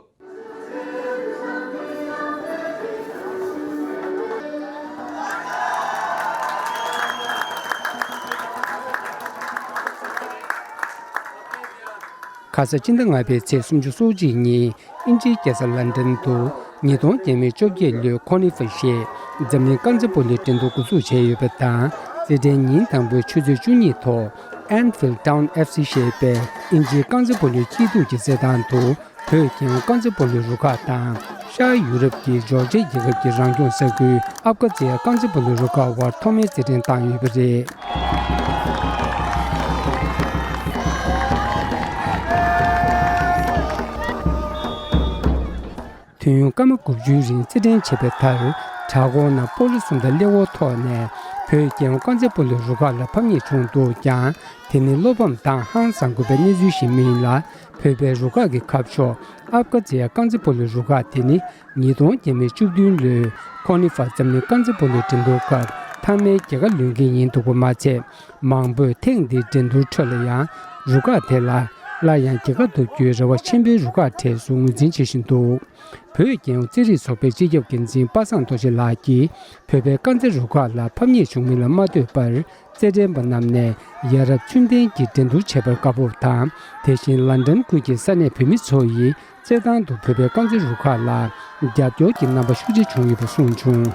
ཁ་ས་སྤྱི་ཟླ་ལྔ་པའི་ཚེས་སུམ་ཅུ་སོ་གཅིག་ཉིན་དབྱིན་ཇིའི་རྒྱལ་ས་ལན་ཌན་དུ་ཉིས་སྟོང་བརྒྱ་མེད་བཅོ་བརྒྱད་ལོའི་ཁོ་ནི་ཧྥ་ཞེས་འཛམ་གླིང་རྐང་རྩེད་སྤོ་ལོའི་འགྲན་བསྡུར་འགོ་འཛུགས་བྱས་ཡོད་པ་དང་། རྩེད་འགྲན་ཉིན་དང་པོའི་ཆུ་ཚོད་བཅུ་གཉིས་ཐོག་Anfield Town F C ཞེས་པའི་དབྱིན་ཇིའི་རྐང་རྩེད་སྤོ་ལོའི་སྐྱིད་སྡུག་གི་རྩེད་ཐང་དུ། བོད་རྒྱལ་ཡོངས་རྐང་རྩེད་སྤོ་ལོའི་རུ་ཁག་དང་། ཤར་ཡུ་རོབ་ཀྱི་ཇོར་ཇི་རྒྱལ་ཁབ་ཀྱི་རང་སྐྱོང་ས་ཁུལ་ཨབ་ཀ་ཛི་ཡ་རྐང་རྩེད་སྤོ་ལོའི་རུ་ཁག་དབར་ཐོག་མའི་རྩེད་འགྲན་བཏང་ཡོད་པ་རེད། དུས་ཡུན་སྐར་མ་དགུ་བཅུའི་རིང་རྩེད་འགྲན་བྱས་པའི་མཐར། བྲག་འགོ་ན་སྤོ་ལོ་གསུམ་དང་སླེ་འོག་ཐོག་ནས་བོད་རྒྱལ་ཡོངས་རྐང་རྩེད་སྤོ་ལོའི་རུ་ཁག་ལ་ཕམ་ཉེས་བྱུང་འདུག་ཀྱང་། དེ་ནི་བློ་ཕམ་དང་ཧང་སང་དགོས་པའི་གནས་ཚུལ་ཞིག་མིན་ལ། བོད་པའི་རུ་ཁག་གི་ཁ་ཕྱོགས་ཨབ་ཀ་ཛི་ཡ་རྐང་རྩེད་སྤོ་ལོའི་རུ་ཁག་དེ་ནི་ཉིས་སྟོང་བརྒྱ་མེད་བཅུ་བདུན་ལོའི་ཁོ་ནི་ཧྥ་འཛམ་གླིང་རྐང་རྩེད་སྤོ་ལོའི་འགྲན་བསྡུར་སྐབས་མཐའ་མའི་རྒྱལ་ཁ་ལོན་མཁན་ཡིན་འདུག་པ་མ་ཚད། མང་པོས་ཐེངས་འདིའི་འགྲན་བསྡུར་ཁྲོད་ལ་ཡང་རུ་ཁག་དེ་ལ་སླར་ཡང་རྒྱལ་ཁ་ཐོབ་རྒྱུའི་རེ་བ་ཆེན་པོའི་རུ་ཁག་གྲས་སུ་ངོས་འཛིན་བྱེད་བཞིན་འདུག། བོད་རྒྱལ་ཡོངས་རྩེད་རིགས་ཚོགས་པའི་སྤྱི་ཁྱབ་འགན་འཛིན་པ་སངས་རྡོ་རྗེ་ལགས་ཀྱིས་བོད་པའི་རྐང་རྩེད་རུ་ཁག་ལ་ཕམ་ཉེས་བྱུང་མིན་ལ་མ་ལྟོས་པར། རྩེད་འགྲན་པ་རྣམས་ནས་ཡ་རབས་ཚུལ་ལྡན་གྱི་འགྲན་བསྡུར་བྱེད་པར་དགའ་སྤོབས་དང་། དེ་བཞིན་ལན་ཌན་ཁུལ་གྱི་ས་གནས་བོད་མི་ཚོ་ཡིས་རྩེད་ཐང་དུ་བོད་པའི་རྐང་རྩེད་རུ་ཁག་ལ་རྒྱབ་སྐྱོར་གྱི་རྣམ་པ་ཤུགས་ཆེ་བྱུང་ཡོད་པ་གསུངས་བྱུང་།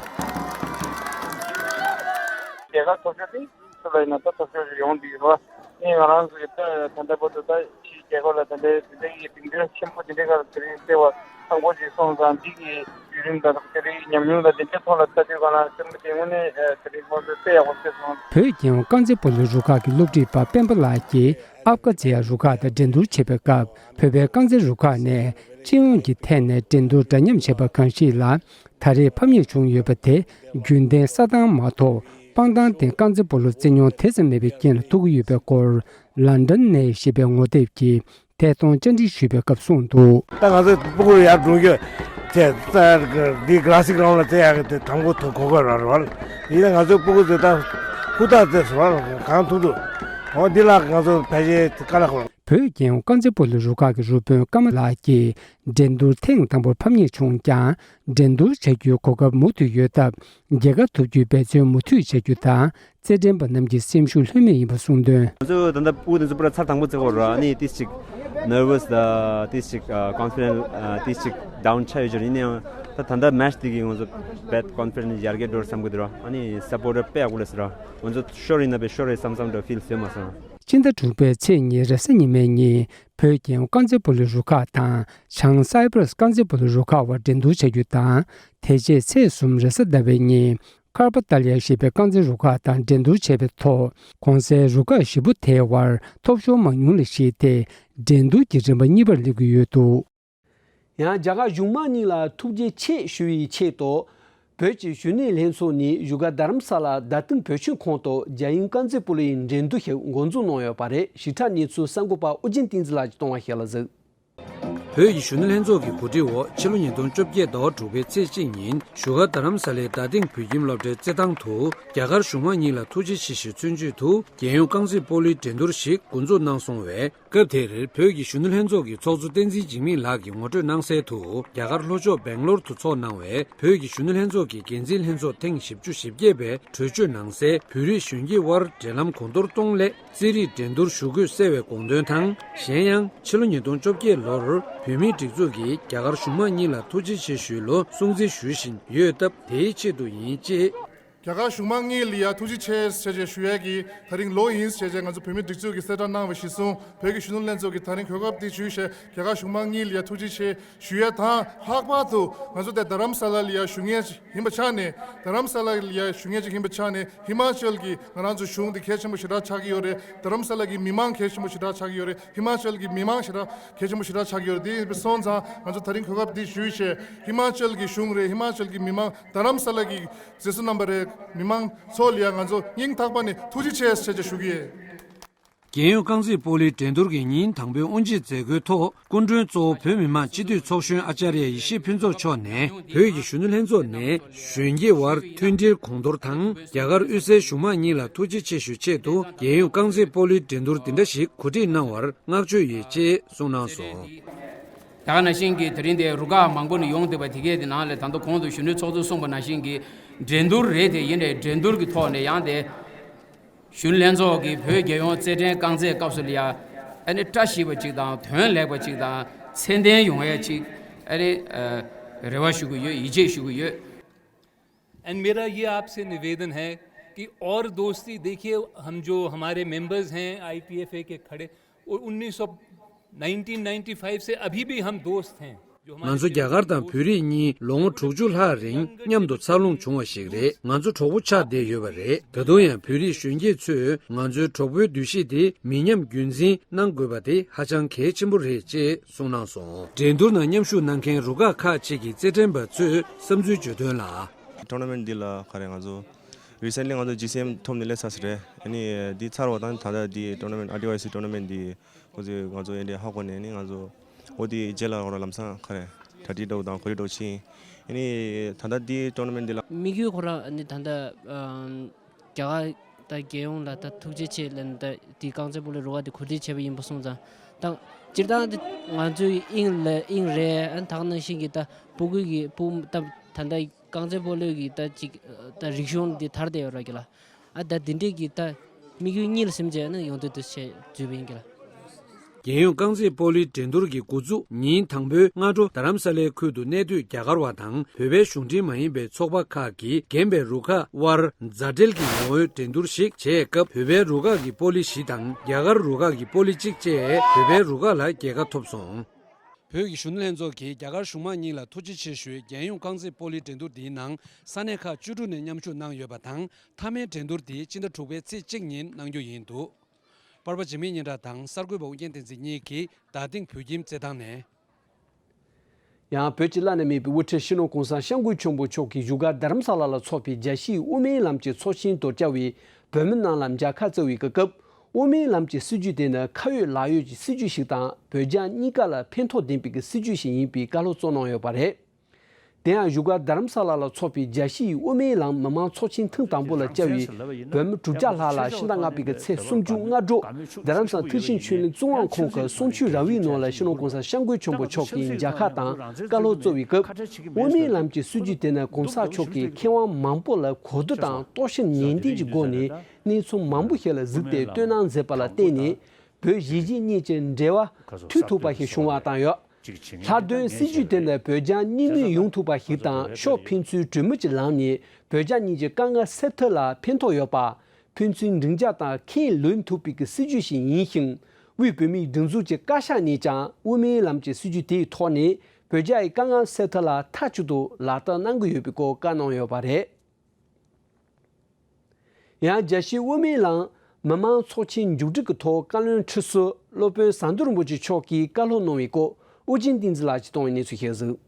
རྒྱལ་ཁ་ཐོབ་ཤོག་དེ་སུ་ལ་ཡིན་ན་ད་ཐོབ་ཤོག་ཞིག་ཡོང་འདུག་ཡོད་པ། ངས་ང་རང་ཚོ་གི་ད་ད་ལྟ་བར་དུ་ད་ཕྱིའི་རྒྱལ་ཁབ་ལ་ད་ལྟའི་དེ་འདྲའི་གི་དེང་དུས་ཆེན་པོ་དེ་འདྲའི་སྒང་ལ་དེ་རིང་བརྩེ་བ་ཐང་པོ་ཞིག་སོང་ཙང་འདི་གི་བརྒྱུད་རིམ་དང་དེ་རིང་ཉམས་མྱོང་དང་དེ་འདྲའི་ཐོག་ལ་ལྟ་དུས་སྒང་ལ་སེམས་པ་དེ་དངོས་གནས་དེ་རིང་ཁོང་ཚོས་དཔེ་ཡག་པོ་བྱས་སོང་། བོད་རྒྱལ་ཡོངས་རྐང་རྩེད་སྤོ་ལོའི་རུ་ཁག་གི་སློབ་ཁྲིད་པ་སྤེན་པ་ལགས་ཀྱིས་ཨབ་ཀ་ཛི་ཡ་རུ་ཁག་དང་འགྲན་བསྡུར་བྱེད་པའི་སྐབས་བོད་པའི་རྐང་རྩེད་རུ་ཁག་ནས་སྤྱི་ཡོངས་ཀྱི་ཐད་ནས་འགྲན་བསྡུར་འདྲ་མཉམ་བྱེད་པ་གང་ཞིག་ལ་ད་རེས་ཕམ་ཉེས་བྱུང་ཡོད་པ་དེ་རྒྱུན་ལྡན་ས་ཐང་མ་གཏོགས། སྤང་ཐང་སྟེང་རྐང་རྩེད་སྤོ་ལོ་རྩེད་མྱོང་དེ་ཙམ་མེད་པའི་རྐྱེན་ལ་ཐུག་གི་ཡོད་པའི་སྐོར། ལན་ཌན་ནས་ཞེས་པའི་ངོ་དེབ་ཀྱི་ཐད་གཏོང་བཅར་འདྲི་ཞུས་པའི་སྐབས་གསུངས་འདུག། ད་ང་ཚོ་སྤུ་གུ་ཡར་འགྲོ་རྒྱུ་དེ་རྩ་འདི་ག་ལ་སིག་རའུན་ལ་རྩེ་ཡག་གི་དེ་དང་པོ་ཐོག་གོ་གོ་ར་རོལ་ཡིན་ན་ང་ཚོ་སྤུ་གུ་ཚོ་ད་ ཧུར་ཐག་བྱས་སོང་། གང་ཐུབ་ཐུབ། འོ་འདི་ལ་ང་ཚོ་ཕལ་ཆེར་དཀའ་ལས་ཁག། བོད་རྒྱལ་ཡོངས་རྐང་རྩེད་སྤོ་ལོའི་རུ་ཁག་གི་རུ་དཔོན་ཀརྨ་ལགས་ཀྱིས་འགྲན་བསྡུར་ཐེངས་དང་པོར་ཕམ་ཉེས་བྱུང་ཀྱང་། འགྲན་བསྡུར་བྱ་རྒྱུའི་གོ་སྐབས་མུ་མཐུད་ཡོད་སྟབས། རྒྱལ་ཁ་ཐོབ་རྒྱུའི་འབད་བརྩོན་མུ་མཐུད་བྱ་རྒྱུ་དང་། རྩེད་འགྲན་པ་རྣམས་ཀྱི་སེམས་ཤུགས་ལྷོད་མེད་ཡིན་པ་གསུངས་དོན། ང་ཚོ་ད་ལྟ་དབུགས་དེ་ཚོ་པུ་ར་ཚར་དང་པོ་རྩེ་གི་ཡོད་ར། ཨ་ནི་ཏིས་ཅིག་ནར་ཝས་དང་ཏིས་ཅིག་ཨ་ཀོན་ཕི་ཌེན་ཨ་ཏིས་ཅིག་ཌའུན་ཆགས་ཡོད་ཅོག་ཡིན་ནའང་ད་ད་ལྟ་མེ་ཆི་དེ་གིས་ང་ཚོ་བེད་ཀོན་ཕི་ཌེན་ཡར་རྒྱས་འགྲོ་བསམ་གི་འདུག་ར། ཨ་ནི་སབ་པོར་ཊར་དཔེ་ཡག་པོ་སླེབས་སོང་ར། ང་ཚོ་ཤོར་ཡིན་ན་བས་ཤོར་རེད་བསམ་བསམ་འདྲ་ཕིལ་བཟོས་མ་སོང་། སྤྱི་ཟླ་དྲུག་པའི་ཚེས་གཉིས་རེས་གཟའ་ཉི་མའི་ཉིན་བོད་རྒྱལ་ཡོངས་རྐང་རྩེད་སྤོ་ལོའི་རུ་ཁག་དང་བྱང་སའི་པྲ་སི་རྐང་རྩེད་སྤོ་ལོའི་རུ་ཁག་དབར་འགྲན་བསྡུར་བྱ་རྒྱུ་དང་། དེ་རྗེས་ཚེས་གསུམ་རེས་གཟའ་ཟླ་བའི་ཉིན་ཀར་པ་ཏ་ལི་ཡ་ཞེས་པའི་རྐང་རྩེད་རུ་ཁག་དང་འགྲན་བསྡུར་བྱས་པའི་ཐོག་གོང་གསལ་རུ་ཁག་བཞི་པོ་དེའི་དབར་ཐོབ་ཤོར་མང་ཉུང་ལ་གཞིགས་ཏེ། འགྲན་བསྡུར་གྱི་རིམ་པ་གཉིས་པར་སླེབས་ཀྱི་ཡོད་འདུག། ཡང་རྒྱ་གར་གཞུང་མང་གཉིས་ལ་ཐུགས་རྗེ་ཆེ་ཞུ་བའི་ཆེད་དུ། བོད་ཀྱི་གཞོན་ནུ་ལྷན་ཚོགས་ནས་བཞུགས་སྒར་རྡ་རམ་ས་ལ་རྡ་སྟེང་བོད་ཁྱིམ་ཁོངས་སུ་རྒྱལ་ཡོངས་རྐང་རྩེད་སྤོ་ལོའི་འགྲན་བསྡུར་ཞིག་འགོ་འཛུགས་གནང་ཡོད་པ་རེད། ཞིབ་ཕྲ་གནས་ཚུལ་གསར་འགོད་པ་ཨོ་རྒྱན་བསྟན་འཛིན་ལགས་ཀྱིས་གཏོང་བ་ཞིག་ལ་གཟིགས། བོད་ཀྱི་གཞོན་ནུ་ལྷན་ཚོགས་ཀྱི་གོ་སྒྲིག་འོག་ཕྱི་ལོ་ཉིས་སྟོང་བཅོ་བརྒྱད་ཟླ་བ་དྲུག་པའི་ཚེས་གཅིག་ཉིན་བཞུགས་སྒར་རྡ་རམ་ས་ལའི་རྡ་སྟེང་བོད་ཁྱིམ་སློབ་གྲྭའི་རྩེད་ཐང་དུ་རྒྱ་གར་གཞུང་མང་གཉིས་ལ་ཐུགས་རྗེ་ཆེ་ཞུའི་མཚོན་བརྗོད་དུ་རྒྱལ་ཡོངས་རྐང་རྩེད་སྤོ་ལོའི་འགྲན་བསྡུར་ཞིག་འགོ་འཛུགས་གནང་སོང་བས། སྐབས་དེར་བོད་ཀྱི་གཞོན་ནུ་ལྷན་ཚོགས་ཀྱི་ཚོགས་གཙོ་བསྟན་འཛིན་འཇིགས་མེད་ལགས་ཀྱིས་ངོ་སྤྲོད་གནང་གསལ་དུ། རྒྱ་གར་ལྷོ་ཕྱོགས་སྦེང་ལོར་དུ་ཚོགས་གནང་བའི་བོད་ཀྱི་གཞོན་ནུ་ལྷན་ཚོགས་ཀྱི་འགན་འཛིན་ལྷན་ཚོགས་ཐེངས་བཞི་བཅུ་ཞེ་བརྒྱད་པའི་གྲོས་ཆོད་ནང་གསལ། བོད་རིགས་གཞོན་སྐྱེས་དབར་འབྲེལ་ལམ་གོང་མཐོར་གཏོང་སླད་རྩེད་རིགས་འགྲན་བསྡུར་ཞུ་དགོས་གསལ་བའི་དགོངས་དོན་དང་། གཞན་ཡང་ཕྱི་ལོ་ཉིས་སྟོང་བཅོ་བརྒྱད་ལོར་བོད་མིའི་སྒྲིག་འཛུགས་ཀྱིས་རྒྱ་གར་གཞུང་མང་གཉིས་ལ་ཐུགས་རྗེ་ཆེ་ཞུའི་ལོ་སྲུང་བརྩི་ཞུ་བཞིན་ཡོད་སྟབས། དེའི་ཆེད་དུ་ཡིན་ཅེས། རྒྱ་གར་གཞུང་མང་གཉིས་ལ་ཡ་ཐུགས་རྗེ་ཆེ་ཞེས་བྱས་ཞུ་ཡས་ཀྱི་ད་རིང་ལོ་ཡིན་ཞེས་བྱས་ང་ཚོ་བོད་མིའི་སྒྲིག་འཛུགས་ཀྱིས་གསལ་བསྒྲགས་གནང་བ་གཞིར་བཟུང་། བོད་ཀྱི་གཞོན་ནུ་ལྷན་ཚོགས་ཀྱིས་ད་རིང་གོ་སྐབས་འདི་ཞུས་ཞེས་རྒྱ་གར་གཞུང་མང་གཉིས་ལ་ཡ་ཐུགས་རྗེ་ཆེ་ཞུ་ཡས་དང་། ལྷག་པར་དུ་ང་ཚོ་དེ་རྡ་རམ་ས་ལ་ལ་ཡ་བཞུགས་མཁན་ཞིག་ཡིན་པ་ཆ་ནས། རྡ་རམ་ས་ལ་ལ་ཡ་བཞུགས་མཁན་ཞིག་ཡིན་པ་ཆ་ནས། ཧི་མ་ཅལ་གྱི་ང་རང་ཚོ་གཞུང་འདི་གལ་ཆེན་པོ་ཞེ་དྲག་ཆགས་ཀྱི་ཡོད་རེད། རྡ་རམ་ས་ལ་གི་མི་མང་གལ་ཆེན་པོ་ཞེ་དྲག་ཆགས་ཀྱི་ཡོད་རེད། ཧི་མ་ཅལ་གྱི་མི་མང་ཞེ་དྲག་གལ་ཆེན་པོ་ཞེ་དྲག་ཆགས་ཀྱི་ཡོད་རེད། དེ་ཡིན་པ་སོང་ཙང་ང་ཚོ་ད་རིང་གོ་སྐབས་འདི་ཞུས་ཞེས་ཧི་མ་ཅལ་གྱི་གཞུང་རེད། ཧི་མ་ཅལ་གྱི་མི་མང་། རྡ་རམ་ས་ལ་གི་མཛེས་བཟོ་རྣམ་པ་རེད། མི་མང་ཚོ་ལ་ཡ་ང་ཚོ་སྙིང་ཐག་པ་ནས་ཐུགས་རྗེ་ཆེ་ཞེས་བྱས་ཞུ་གི་ཡོད། རྒྱལ་ཡོངས་རྐང་རྩེད་སྤོ་ལོའི་འགྲན་བསྡུར་གྱི་ཉིན་དང་པོའི་དབུ་འབྱེད་མཛད་སྒོའི་ཐོག་སྐུ་མགྲོན་གཙོ་བོ་བོད་མི་མང་སྤྱི་འཐུས་ཚོགས་གཞོན་ཨ་ཅཱརྱ་ཡེ་ཤེས་ཕུན་ཚོགས་མཆོག་ནས། བོད་ཀྱི་གཞོན་ནུ་ལྷན་ཚོགས་ནས་གཞོན་སྐྱེས་དབར་མཐུན་སྒྲིལ་གོང་མཐོར་དང་། རྒྱ་གར་དབུས་སའི་གཞུང་མང་གཉིས་ལ་ཐུགས་རྗེ་ཆེ་ཞུའི་ཆེད་དུ། རྒྱལ་ཡོངས་རྐང་རྩེད་སྤོ་ལོའི་འགྲན་བསྡུར་འདི་འདྲ་ཞིག་གོ་སྒྲིག་གནང་བར་བསྔགས་བརྗོད་ཡོད་ཅེས་གསུངས་གནང་སོང་། ད་ག་ནང་བཞིན་གྱི་དེ་རིང་དེ་རུ་ཁག་མང་པོ་ནས་ཡོང་བསྡད་པ་དེ་གའི་དེ་ནང་ལ་ད་ལྟ་གོང་དུ་གཞོན་ནུ་ཚོགས་གཙོས་གསུངས་པ་ནང་བཞིན་གྱི་འགྲན་བསྡུར་རེད། དེ་ཡིན་ནའི་འགྲན་བསྡུར་གྱི་ཐོག་ནས་ཡང་དེ། གཞོན་ལྷན་ཚོགས་ཀྱིས་བོད་རྒྱལ་ཡོངས་རྩེད་འགྲན་རྐང་རྩེད་སྐབས་སུ་ལ་ཡ་ཨ་ནི་བཀྲ་ཤིས་པ་ཅིག་དང་། དོན་ལེགས་པ་ཅིག་དང་། ཚད་ལྡན་ཡོང་ཡ་ཅིག་ཨ་ནི་རེ་བ་ཞུ་གི་ཡོད། ཡིད་ཆེས་ཞུ་གི་ཡོད། And मेरा ये आपसे निवेदन है कि और दोस्ती देखिए, हम जो हमारे मेंबर्स हैं आईपीएफए के खड़े, और उन्नीस सौ नाइनटीन नाइंटी फ़ाइव से अभी भी हम दोस्त हैं। ང་ཚོ་རྒྱ་གར་དང་བོད་རིགས་གཉིས་ལོ་ངོ་དྲུག་ཅུ་ལྷག་རིང་མཉམ་དུ་འཚར་ལོངས་བྱུང་བ་ཞིག་རེད། ང་ཚོ་གྲོགས་པོ་ཆགས་བསྡད་ཡོད་པ་རེད། ད་དུང་ཡང་བོད་རིགས་གཞོན་སྐྱེས་ཚོས་ང་ཚོའི་གྲོགས་པོའི་འདུ་ཤེས་དེ་མི་ཉམས་རྒྱུན་འཛིན་གནང་དགོས་པ་དེ་ཧ་ཅང་གལ་ཆེན་པོ་རེད་ཅེས་གསུངས་གནང་སོང་། འགྲན་བསྡུར་ནང་མཉམ་ཞུགས་གནང་མཁན་རུ་ཁག་ཁག་ཅིག་གི་རྩེད་འགྲན་པ་ཚོས་བསམ་ཚུལ་བརྗོད་དོན་ལ། ཊོར་ན་མེན་ཊི་འདི་ལ་ག་རེ་ང་ཚོ་རི་སེན་ལི་ང་ཚོ་ཇི་སི་ཨེམ་ཐོབ་ནས་སླེབས་ཚར་ཟེར་རེད། ཨ་ནི་འདི་ཚར་བ་དང་ད་ལྟ་འདི་ཊོར་ན་མེན་ཊི་ཨར་ཊི་ཝའི་སི་ཊོར་ན་མེན་ཊི་འདི་ཁོ་ཚོས་ང་ཚོ་ཨེ་འདྲས་ཧ་གོ་ནས་ནི་ང་ཚོ་འོ་དེ་རྗེས་ལ་ཁོ་རང་ལམ་སང་ག་རེ་གྲ་སྒྲིག་འདྲ་བོ་དང་གོ་སྒྲིག་འདྲ་བོ་ཕྱིན། ཨ་ནི་ད་ལྟ་འདི་ཊོར་ན་མེན་ཊི་འདི་ལ། དམིགས་ཡུལ་ཁོ་རང་ཨ་ནི་ད་ལྟ་ཨམ་རྒྱ་གར་དང་རྒྱལ་ཡོངས་ལ་ད་ཐུགས་རྗེ་ཆེ་ལབ་ནས་ད་འདི་རྐང་རྩེད་སྤོ་ལོའི་རུ་ཁག་དེ་གོ་སྒྲིག་བྱས་པ་ཡིན་པ་སོང་ཙང་། ད་སྤྱིར་བཏང་དེ་ང་ཚོའི་དབྱིངས་ལ་དབྱིངས་རེད། ཨ་ནི་ད་ག་ནང་བཞིན་གྱི་ད་སྤུ་གུ་གི་སྤུ་ད་ད་ལྟ་རྐང་རྩེད་སྤོ་ལོ་གི་ད་ཅིག་ད་རིག་གཞུང་འདི་དར་བསྡད་ཡོད་ར་གི་ལ། ཨ་ད་འདི་འདྲས་ཀྱི་ད་དམིགས་ཡུལ་གཉིས་ལ་སེམས་བྱས་ན་ཡོང་དོན་དུ་བྱས་འཛུལ་བ་ཡིན་གྱི་ལ། རྒྱལ་ཡོངས་རྐང་རྩེད་སྤོ་ལོའི་འགྲན་བསྡུར་གྱི་འགོ་འཛུགས་ཉིན་དང་པོའི་སྔ་དྲོ་རྡ་རམ་ས་ལའི་ཁུལ་དུ་གནས་སྡོད་རྒྱ་གར་བ་དང་བོད་པའི་གཞུང་འབྲེལ་མ་ཡིན་པའི་ཚོགས་པ་ཁག་གིས་རྒན་པའི་རུ་ཁག་དབར་མཛའ་འབྲེལ་གྱི་ངོ་བོའི་འགྲན་བསྡུར་ཞིག་བྱས་སྐབས། བོད་པའི་རུ་ཁག་གི་སྤོ་ལོ་བཞི་དང་རྒྱ་གར་རུ་ཁག་གི་སྤོ་ལོ་གཅིག་བཅས་བོད་པའི་རུ་ཁག་ལ་རྒྱལ་ཁ་ཐོབ་སོང་། བོད་ཀྱི་གཞོན་ནུ་ལྷན་ཚོགས་ཀྱིས་རྒྱ་གར་གཞུང་མང་གཉིས་ལ་ཐུགས་རྗེ་ཆེ་ཞུའི་རྒྱལ་ཡོངས་རྐང་རྩེད་སྤོ་ལོའི་འགྲན་བསྡུར་འདིའི་ནང་ས་གནས་ཁག་བཅུ་དྲུག་ནས་མཉམ་ཞུགས་གནང་ཡོད་པ་དང་། མཐའ་མའི་འགྲན་བསྡུར་འདི་སྤྱི་ཟླ་དྲུག་པའི་ཚེས་གཅིག་ཉིན་གནང་རྒྱུ་ཡིན་འདུག། པར་པ་འཇིགས་མེད་སྙན་གྲགས་དང་གསར་འགོད་པ་ཨོ་རྒྱན་བསྟན་འཛིན་གཉིས་ཀྱིས་རྡ་སྟེང་བོད་ཁྱིམ་རྩེད་ཐང་ནས། ཡང་བོད་ཀྱི་བླ་ན་མེད་པའི་དབུ་ཁྲིད་སྤྱི་ནོར་གོང་ས་སྐྱབས་མགོན་ཆེན་པོ་མཆོག་གིས་བཞུགས་སྒར་རྡ་རམ་ས་ལ་ལ་འཚོགས་པའི་རྒྱལ་སྤྱིའི་དབུ་མའི་ལམ་གྱི་ཚོགས་ཆེན་དུ་བཅར་བའི་བོད་མི་རྣམས་ལ་མཇལ་ཁ་བསྩལ་བའི་སྐབས། དབུ་མའི་ལམ་གྱི་སྲིད་བྱུས་དེ་ནི་ཁ་ཡོད་ལག་ཡོད་ཀྱི་སྲིད་བྱུས་ཤིག་དང་། བོད་རྒྱ་གཉིས་ཀ་ལ་ཕན་ཐོགས་ལྡན་པའི་སྲིད་བྱུས་ཤིག་ཡིན་པའི་བཀའ་སློབ་སྩལ་གནང་ཡོད་པ་རེད། དེ་ཡང་བཞུགས་སྒར་རྡ་རམ་ས་ལ་ལ་འཚོགས་པའི་རྒྱལ་སྤྱིའི་དབུ་མའི་ལམ་མི་མང་ཚོགས་ཆེན་ཐེངས་དང་པོ་ལ་བཅར་བའི་བོད་མི་དྲུག་བརྒྱ་ལྷག་ལ་ཕྱི་ཟླ་ལྔ་པའི་གི་ཚེས་སུམ་ཅུ་སྔ་དྲོ་རྡ་རམ་ས་མཐིལ་ཤིང་ཆོས་གླིང་བཙུན་དབང་ཁང་གི་གསུང་ཆོས་ར་བའི་ནང་ལ་སྤྱི་ནོར་༸གོང་ས་༸སྐྱབས་མགོན་ཆེན་པོ་མཆོག་གིས་མཇལ་ཁ་དང་བཀའ་སློབ་སྩལ་བའི་སྐབས། དབུ་མའི་ལམ་གྱི་སྲིད་བྱུས་དེ་ནི་གོང་ས་མཆོག་གིས་མཁས་དབང་མང་པོ་ལ་གོ་བསྡུར་དང་རྟོག་ཞིབ་ནན་ཏན་གྱི་སྒོ་ནས་གནས་ཚུལ་མང་པོ་ཞིག་ལ་གཟིགས་ཏེ་བསྟོད་གནང་མཛད་པ་ལ་བརྟེན་ནས། བོད་གཞིས་བྱེས་གཉིས་ཀྱི་འབྲེལ་བ་མཐུད་ཐུབ་པ་ཞིག་བྱུང་བ་བཏང་ཡོད། ལྷག་དོན་སྲིད་བྱུས་དེ་ནི་བོད་རྒྱ་གཉིས་མོས་ཡོང་ཐུབ་པ་ཞིག་དང་། ཕྱོགས་ཕན་ཚུན་གྲོས་མོལ་གྱི་ལམ་ནས་བོད་རྒྱ་གཉིས་ཀྱི་དཀའ་ངལ་སེལ་ཐབས་ལ་ཕན་ཐོགས་ཡོད་པ། ཕན་ཚུན་མགྲིན་ཚབ་དང་ཁས་ལེན་ཐུབ་པའི་གི་སྲིད་བྱུས་ཤིག་ཡིན་ཞིང་། དབུས་བོད་མིའི་སྒྲིག་འཛུགས་ཀྱི་བཀའ་ཤག་ནས་ཀྱང་དབུ་མའི་ལམ་གྱི་སྲིད་བྱུས་དེའི་ཐོག་ནས་བོད་རྒྱ་ཡི་དཀའ་ངལ་སེལ་ཐབས་ལ་མཐའ་གཅིག་ཏུ་ལག་བསྟར་གནང་གི་ཡོད་པའི་སྐོར་བཀའ་གནང་ཡོད་པ་རེད། ཡང་རྒྱལ་སྤྱིའི་དབུ་མའི་ལམ་མི་མང་ཚོགས་ཆེན་མཇུག་སྒྲིལ་གྱི་ཐོག་བཀའ་བློན་ཁྲི་ཟུར་སློབ་དཔོན་ཟམ་གདོང་རིན་པོ་ཆེ་མཆོག་གིས་བཀའ་སློབ་གནང་བའི་སྐོར་ཨོ་རྒྱན་བསྟན་འཛིན་ལགས་ཀྱིས་གཏོང་བའི་གནས་ཚུལ་ཞིག་གཟིགས།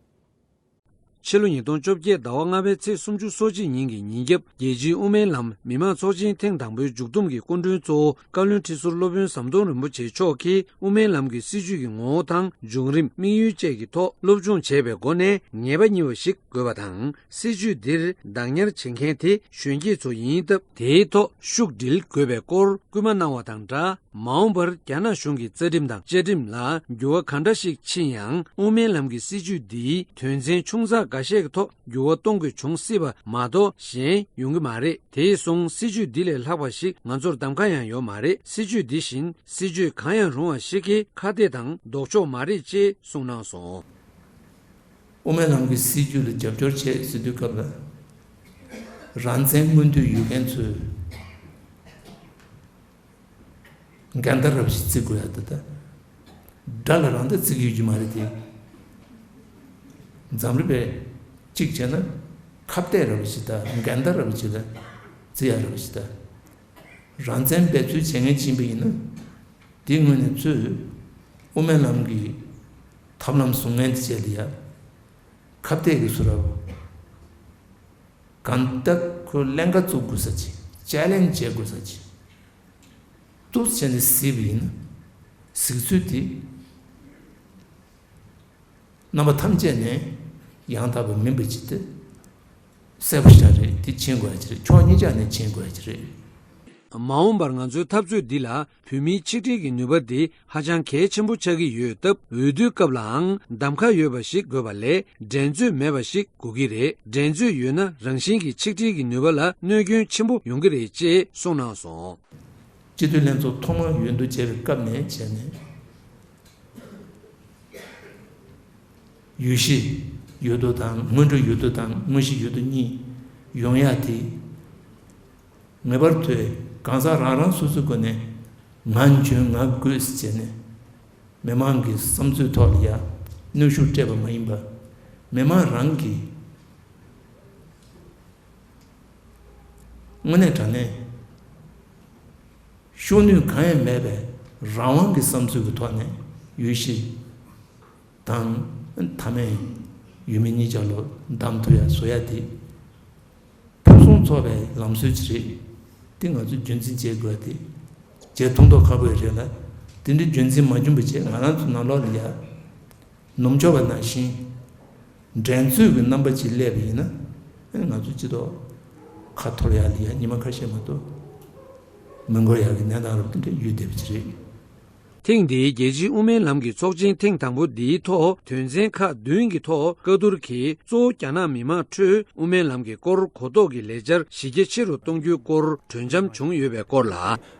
ཕྱི་ལོ་ཉིས་སྟོང་བཅོ་བརྒྱད་ཟླ་བ་ལྔ་པའི་ཚེས་སུམ་ཅུ་སོ་གཅིག་ཉིན་གྱི་ཉིན་རྒྱབ་རྒྱལ་སྤྱིའི་དབུ་མའི་ལམ་མི་མང་ཚོགས་ཆེན་ཐེངས་དང་པོའི་མཇུག་བསྡོམས་ཀྱི་སྐུ་མགྲོན་གཙོ་བོ་བཀའ་བློན་ཁྲི་ཟུར་སློབ་དཔོན་ཟམ་གདོང་རིན་པོ་ཆེ་མཆོག་གིས་དབུ་མའི་ལམ་གྱི་སྲིད་བྱུས་ཀྱི་ངོ་བོ་དང་བྱུང་རིམ། དམིགས་ཡུལ་བཅས་ཀྱི་ཐོག་སློབ་སྦྱོང་བྱས་པའི་སྒོ་ནས་ངེས་པ་གཉིས་པ་ཞིག་དགོས་པ་དང་། སྲིད་བྱུས་འདིར་བདག་ཉར་བྱེད་མཁན་དེ་གཞོན་སྐྱེས་ཚོ་ཡིན་སྟབས། དེའི་ཐོག་ཤུགས་སྒྲིལ་དགོས་པའི་སྐོར་སྐུལ་མ་གནང་བ་དང་སྦྲགས། མ་འོངས་པར་རྒྱ་ནག་གཞུང་གི་རྩ་ཁྲིམས་དང་བཅའ་ཁྲིམས་ལ་འགྱུར་བ་ག་འདྲ་ཞིག་ཕྱིན་ཡང་། དབུ་མའི་ལམ་གྱི་སྲིད་བྱུས་འདིའི་དོན་ཚན་ཆུང་ཙག་འགའ་ཤས་ཀྱི་ཐོག་འགྱུར་བ་གཏོང་དགོས་བྱུང་སྲིད་པ་མ་གཏོགས་གཞན་ཡོང་གི་མ་རེད། དེ་སོང་སྲིད་བྱུས་འདི་ལས་ལྷག་པ་ཞིག་ང་ཚོར་གདམ་ཁ་ཡང་ཡོད་མ་རེད། སྲིད་བྱུས་འདི་བཞིན་སྲིད་བྱུས་གང་ཡང་རུང་བ་ཞིག་གི་ཁ་གཏད་དང་ལྡོག་ཕྱོགས་མ་རེད་ཅེས་གསུངས་གནང་སོང་། དབུ་མའི་ལམ་གྱི་སྲིད་བྱུས་ལ་རྒྱབ་སྐྱོར་བྱེད་ཟེར་དུས་སྐབས་ལ། རང་བཙན་མངོན་འདོད་ཡོད་མཁན་ཚོས་འགལ་ཟླ་རབ་ཞིག་བརྩི་དགོས་ཡ་ད་ལྟ། དགྲ་ལ་རང་ཟླ་བརྩི་གི་ཡོད་ཀྱི་མ་རེད་དེ། འཛམ་རི་པས་གཅིག་བྱས་ན་ཁ་གཏད་རབ་ཞིག་དང་འགལ་ཟླ་རབ་ཞིག་ལ་བརྩི་ཡ་རབ་ཞིག་དང་། རང་བཙན་འབད་རྩོལ་བྱེད་མཁན་ཕྱིན་པ་ཡིན་ན། དེའི་ངོས་ནས་ཚུར་དབུ་མའི་ལམ་གྱི་ཐབས་ལམ་བཟུང་མཁན་དེ་བྱས་ལ་ཡ། ཁ་གཏད་ཀྱི་བཟོ་འདྲ་བོ། གང་ལྟར་ཁོས་ཀླན་ཀ་བཙུགས་དགོས་ས་ཅིག་ཅེ་ལེན་བྱེད་དགོས་ས་ཅིག་འདུག་བྱས་ནས་གཟིགས་པ་ཡིན་ན། གཟིགས་ཚུལ་དེ། རྣམ་པ་ཐམས་ཅད་ནས་ཡང་དག་པ་མིན་པ་ཅིག་དེ་གསལ་པོ་ཞེ་དྲག་རེད། དེ་མཁྱེན་དགོས་ཡ་ཅིག་རེད། ཕྱོགས་གཉིས་ཆ་ནས་མཁྱེན་དགོས་ཡ་ཅིག་རེད། མ་འོངས་པར་ང་ཚོའི་འཐབ་རྩོད་འདི་ལ་བོད་མིའི་ཆིག་སྒྲིལ་གྱི་ནུས་པ་འདི་ཧ་ཅང་གལ་ཆེན་པོ་ཆགས་ཀྱི་ཡོད་སྟབས། འོས་བསྡུའི་སྐབས་ལའང་གདམ་ཁ་ཡོད་པ་ཞིག་དགོས་པ་ལས་འགྲན་རྩོད་མེད་པ་ཞིག་དགོས་ཀྱི་རེད། འགྲན་རྩོད་ཡོད་ན་རང་བཞིན་གྱིས་ཆིག་སྒྲིལ་གྱི་ནུས་པ་ལ་གནོད་སྐྱོན་ཆེན་པོ་ཡོང་གི་རེད་ཅེས་གསུངས་གནང་སོང་། སྤྱི་འཐུས་ལྷན་ཚོགས་ཐོག་མར་འོས་བསྡུ་བྱས་པའི་སྐབས་ནས་བྱས་ནས། ཡུལ་གཞི་འོས་བསྡུ་དང་། སྔོན་འགྲོ་འོས་བསྡུ་དང་། དངོས་གཞི་འོས་བསྡུ་གཉིས་ཡོང་ཡ་དེ། ངེས་པར་དུ་གང་ཟག་རང་རང་སོ་སོའི་སྒོ་ནས་ང་འཇོན་ང་དགོས་ཟེར་བྱས་ནས། མི་མང་གི་བསམ་ཚུལ་ཐོག་ལ་ཡ་གནོན་ཤུགས་སྤྲད་པ་མ་ཡིན་པ། མི་མང་རང་གིས་དངོས་གནས་དྲང་གནས་ཤུགས་ནུས་གང་ཡང་མེད་པའི་རང་དབང་གི་བསམ་ཚུལ་གྱི་ཐོག་ནས་ཡུལ་གཞི་དང་མཐའ་མའི་ཡུལ་མི་གཉིས་ཆ་ལོ་གདམ་ཐུབ་ཡ་བཟོ་ཡ་དེ་ཕུན་སུམ་ཚོགས་པའི་ལམ་སྲོལ་ཅིག་རེད། དེ་ང་ཚོས་རྒྱུན་འཛིན་བྱེད་དགོས་ཡ་དེ་བྱེད་ཐུབ་མདོག་ཁ་པོ་རེད་ལ། དེ་འདྲའི་རྒྱུན་འཛིན་མ་བྱུང་བའི་ཆེད་ང་རང་ཚོ་ནང་ལོགས་ལ་ཡ། ནུབ་ཕྱོགས་པ་ནང་བཞིན་འགྲན་རྩོད་ཀྱི་རྣམ་པ་ཅིག་སླེབས་པ་ཡིན་ན། ཨ་ནི་ང་ཚོ་སྤྱི་ཚོགས་ཁ་འཐོར་ཡག་ལ་ཡ་ཉི་མ་ཁ་ཤས་མ་གཏོགས་མི་འགོར་ཡག་གི་གནས་སྟངས་རབ་ཏུ་འདྲ་ཡོད་བསྡད་པ་ཅིག་རེད། ཐེངས་འདིའི་རྒྱལ་སྤྱིའི་དབུ་མའི་ལམ་གྱི་ཚོགས་ཆེན་ཐེངས་དང་པོ་འདིའི་ཐོག་དོན་ཚན་ཁག་བདུན་གྱི་ཐོག་བཀའ་བསྡུར་གྱིས་གཙོ་བོ་རྒྱ་ནག་མི་མང་ཁྲོད་དབུ་མའི་ལམ་གྱི་སྐོར་གོ་རྟོགས་ཀྱི་ལས་འཆར་གཞི་རྒྱ་ཆེ་རུ་གཏོང་རྒྱུའི་སྐོར་གྲོས་འཆམ་བྱུང་ཡོད་པའི་སྐོར་ལ།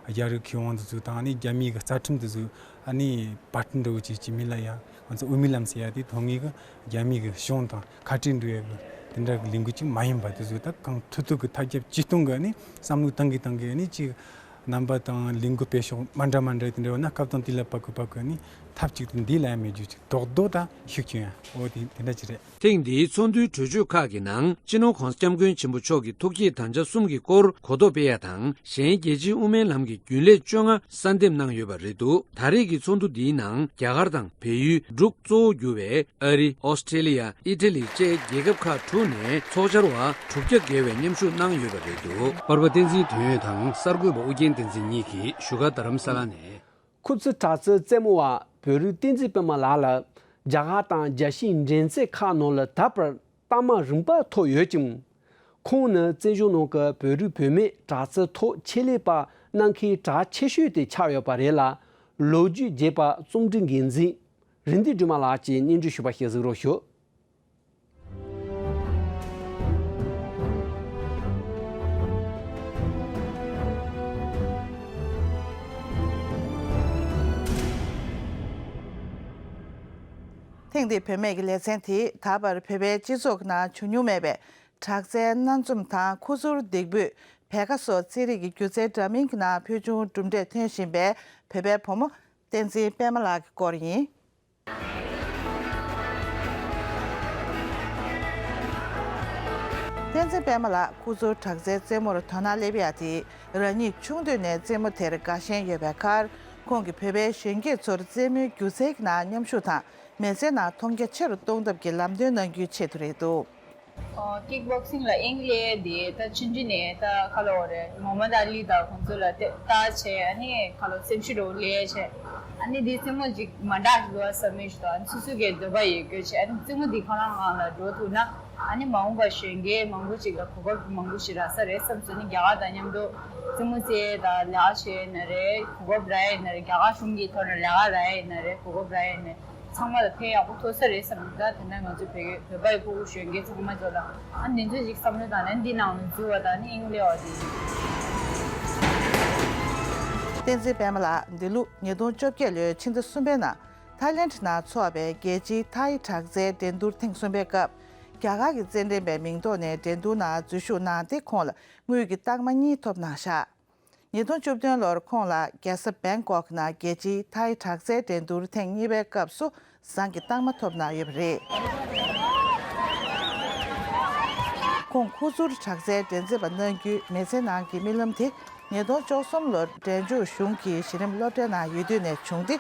རྒྱ་རིགས་མཁས་དབང་དེ་ཚོ་དང་། ཨ་ནི་རྒྱ་མིའི་གི་རྩ་ཁྲིམས་དེ་ཚོ། ཨ་ནི་པར་སྐྲུན་འདྲ་བོ་ཅིག་ཅིག་མིན་ལ་ཡ། ང་ཚོ་དབུ་མའི་ལམ་ཟེར་ཡ་དེ་ཐོན་ངེས་གི་རྒྱ་མིའི་གི་གཞུང་དང་ཁ་བྲལ་འགྲོ་ཡ་གི་དེ་འདྲ་གི་ལས་འགུལ་ཅིག་མ་ཡིན་པ། དེ་ཚོ་ད་གང་ཐུབ་ཐུབ་གི་ཐབས་བརྒྱབ་ཇུས་གཏོང་གི་ཨ་ནི་བསམ་བློ་བཏང་གི་བཏང་གི་ཨ་ནི་ཅིག་རྣམ་པ་དང་ལས་འགུལ་སྤེལ་ཕྱོགས་མ་འདྲ་མ་འདྲ་དེ་འདྲ་བ་ན། སྐབས་དང་དུས་ལ་བབ་གི་བབ་གི་ཨ་ནི་ཐབས་ཅིག་དེ་འདི་ལ་ཡ་མེད་རྒྱུ་ཅིག་རྡོག་རྡོག་ད་ཤུགས་ཆེན་ཡ། འོ་དེ་དེ་འདྲ་ཅིག་རེད། ཐེངས་འདིའི་ཚོགས་འདུའི་གྲོས་ཆོད་ཁག་གི་ནང་སྤྱི་ནོར་༸གོང་ས་༸སྐྱབས་མགོན་ཆེན་པོ་མཆོག་གི་ཐུགས་བསྐྱེད་དམ་བཅའ་གསུམ་གྱི་སྐོར་གོ་རྟོགས་སྤེལ་ཡ་དང་། གཞན་རྒྱལ་སྤྱིའི་དབུ་མའི་ལམ་གྱི་རྒྱུན་ལས་བཅོ་ལྔ་གསར་འདེམས་གནང་ཡོད་པ་རེད་འདུག་ད་རེས་ཀྱི་ཚོགས་འདུ་འདིའི་ནང་རྒྱ་གར་དང་བལ་ཡུལ། འབྲུག་གཙོ་བོ་གྱུར་བའི་ཨ་རི། ཨོ་སི་ཀྲེ་ལི་ཡ། ཨི་ཊ་ལི་བཅས་རྒྱལ་ཁབ་ཁག་དྲུག་ནས་ཚོགས་བཅར་བ་དྲུག་བརྒྱ་བརྒལ་བས་མཉམ་ཞུགས་གནང་ཡོད་པ་རེད་འདུག་པར་པ་བསྟན་འཛིན་དོན་ཡོད་དང་གསར་འགོད་པ་ཨུ་རྒྱན་བསྟན་འཛིན་གཉིས་ཀྱིས་བཞུགས་སྒར་རྡ་རམ་ས་ལ་ནས། སྐུ་ཚེ་དྲག་རྩལ་རྩེད་མོ་བ་བོད་རིགས་བསྟན་འཛིན་པད་མ་ལགས་ལ་རྒྱ་གར་དང་རྒྱལ་སྤྱིའི་འགྲན་རྩོད་ཁག་ནང་ལ་ད་བར་ གཏའ་མ་རིམ་པ་ཐོབ་ཡོད་ཅིང་། ཁོང་ནི་བཙན་བྱོལ་ནང་གི་བོད་རིགས་བུད་མེད་དྲག་རྩལ་ཐོག་ཆེད་ལས་པ་གནང་མཁན་གྲགས་ཆེ་ཤོས་དེ་ཆགས་ཡོད་པ་རེད་ལ། ལོ་རྒྱུས་རྒྱས་པ་རྩོམ་སྒྲིག་འགན་འཛིན་རིན་ལྡན་སྒྲོལ་མ་ལགས་ཀྱིས་སྙན་སྒྲོན་ཞུས་པ་ཞིག་གཟིགས་རོགས་ཞུ། ཐེངས་འདིའི་བུད་མེད་ཀྱི་ལེ་ཚན་དེས་ད་བར་བོད་པའི་སྤྱི་ཚོགས་ཀྱི་ནང་བྱུང་མྱོང་མེད་པའི་དྲག་རྩལ་སྣ་འཛོམས་དང་ཁུ་ཚུར་འདེགས་འབུལ་བལ་ཀ་སོགས་རྩེད་རིགས་ཀྱི་སྒྱུ་རྩལ་འདྲ་མིན་གྱི་ནང་ཕུལ་བྱུང་གྲུབ་འབྲས་ཐོན་བཞིན་པའི་བོད་པའི་བུ་མོ་བསྟན་འཛིན་པད་མ་ལགས་ཀྱི་སྐོར་ཡིན། བསྟན་འཛིན་པད་མ་ལགས་ཁུ་ཚུར་དྲག་རྩལ་རྩེད་མོར་དོ་སྣང་སླེབས་ཡ་དེ་རང་ཉིད་ཆུང་དུས་ནས་རྩེད་མོ་དེར་དགའ་ཞེན་ཡོད་པའི་ཁར། ཁོང་གིས་བོད་པའི་གཞོན་སྐྱེས་ཚོར་རྩེད་མོའི་སྒྱུ་རྩལ་གྱི་ནང་མཉམ་ཞུགས་དང་མི་ཚེའི་ནང་མཐོང་རྒྱ་ཆེ་རུ་གཏོང་ཐབས་ཀྱི་ལམ་སྟོན་གནང་རྒྱུའི་ཆེད་དུ་རེད་འདུག། ཨོ། ཀིག་བོག་སིང་ལ་དབྱིངས་སླེབས་དེ་ད་ཆུང་ཆུང་ནས་ད་ཁ་ལོ་རེད། མོ་མ་དཱ་ལི་དང་ཁོང་ཚོ་ལ་ལྟ་བྱས། ཨ་ནི་ཁ་ལོ་སེམས་ཤུགས་འགྲོ་སླེབས་བྱས། ཨ་ནི་དེ་རྩེད་མོ་ཅིག་མ་འདྲ་ཞིག་འདུག་ཨ་བསམ་མི་ཞིག་དང་། ཨ་ནི་སོ་སོ་གི་འདོད་པ་ཡོད་དགོས་བྱས། ཨ་ནི་རྩེད་མོ་འདི་ཁོ་རང་ངང་ལ་འགྲོ་ཐུབ་ན། ཨ་ནི་མ་འོངས་པ་གཞོན་སྐྱེས་མང་པོ་ཅིག་ལ་གོ་སྐབས་མང་པོ་ཞིག་རག་ས་རེད་བསམ་སོང་། ཨ་ནི་རྒྱ་གར་དང་མཉམ་དུ་རྩེད་མོ་རྩེ་དང་ལས་ཀ་བྱས་ན་རེད། གོ་སྐབས་རག་ཡིན་ན་རེད། རྒྱ་གར་གཞུང་གི་ཐོག་ནས་ལས་ཀ་རག་ཡིན་ན་རེད། གོ་སྐབས་རག་ཡིན་ན་ཚང་མ་ལ་ཕན་ཡག་པོ་ཐོགས་ས་རེད་བསམ། ད་དེ་ན་ང་ཚོ་བོད་བོད་པ་ཡི་ཕྲུ་གུ་གཞོན་སྐྱེས་ཚང་མ་ཚོ་ལ་ཨ་འདི་ཚོ་ཞིག་བསམ་བློ་བཏང་ནས་འདི་ནང་ལ་འཛུལ་བ་དང་ནི་དབྱིངས་སླེབས་པ་དེ་ཡིན། བསྟན་འཛིན་པད་མ་ལགས་འདི་ལོ་ཉིས་སྟོང་བཅོ་བརྒྱད་ལོའི་ཕྱི་ཟླ་གསུམ་པའི་ནང་ཐའི་ལེནྜ་ནང་འཚོགས་པའི་རྒྱལ་སྤྱིའི་ཐའི་དྲག་རྩལ་འགྲན་བསྡུར་ཐེངས་གསུམ་པའི་སྐབས། རྒྱ་གར་གྱི་རྩེད་འགྲན་པའི་མིང་ཐོག་ནས་འགྲན་བསྡུར་ནང་འཛུལ་ཞུགས་གནང་སྟེ། ཁོང་ལ་དངུལ་གྱི་རྟགས་མ་གཉིས་ཐོབ་གནང་བཞག། ཉིས་སྟོང་བཅུ་བདུན་ལོར་ཁོང་ལ་རྒྱལ་ས་བེང་ཀོག་ནང་རྒྱལ་སྤྱིའི་ཐའི་དྲག་རྩལ་འགྲན་བསྡུར་ཐེངས་གཉིས་པའི་སྐབས་སུ་ཟངས་ཀྱི་རྟགས་མ་ཐོབ་གནང་ཡོད་པ་རེད། ཁོང་ཁུ་ཚུར་དྲག་རྩལ་འགྲན་རྩོད་པ་གནང་རྒྱུའི་མི་ཚེ་ནང་གི་རྨི་ལམ་དེ། ཉིས་སྟོང་བཅུ་གསུམ་ལོར་འབྲས་ལྗོངས་གཞུང་གི་གཞི་རིམ་སློབ་གྲྭའི་ནང་ཡོད་དུས་ནས་བྱུང་སྟེ།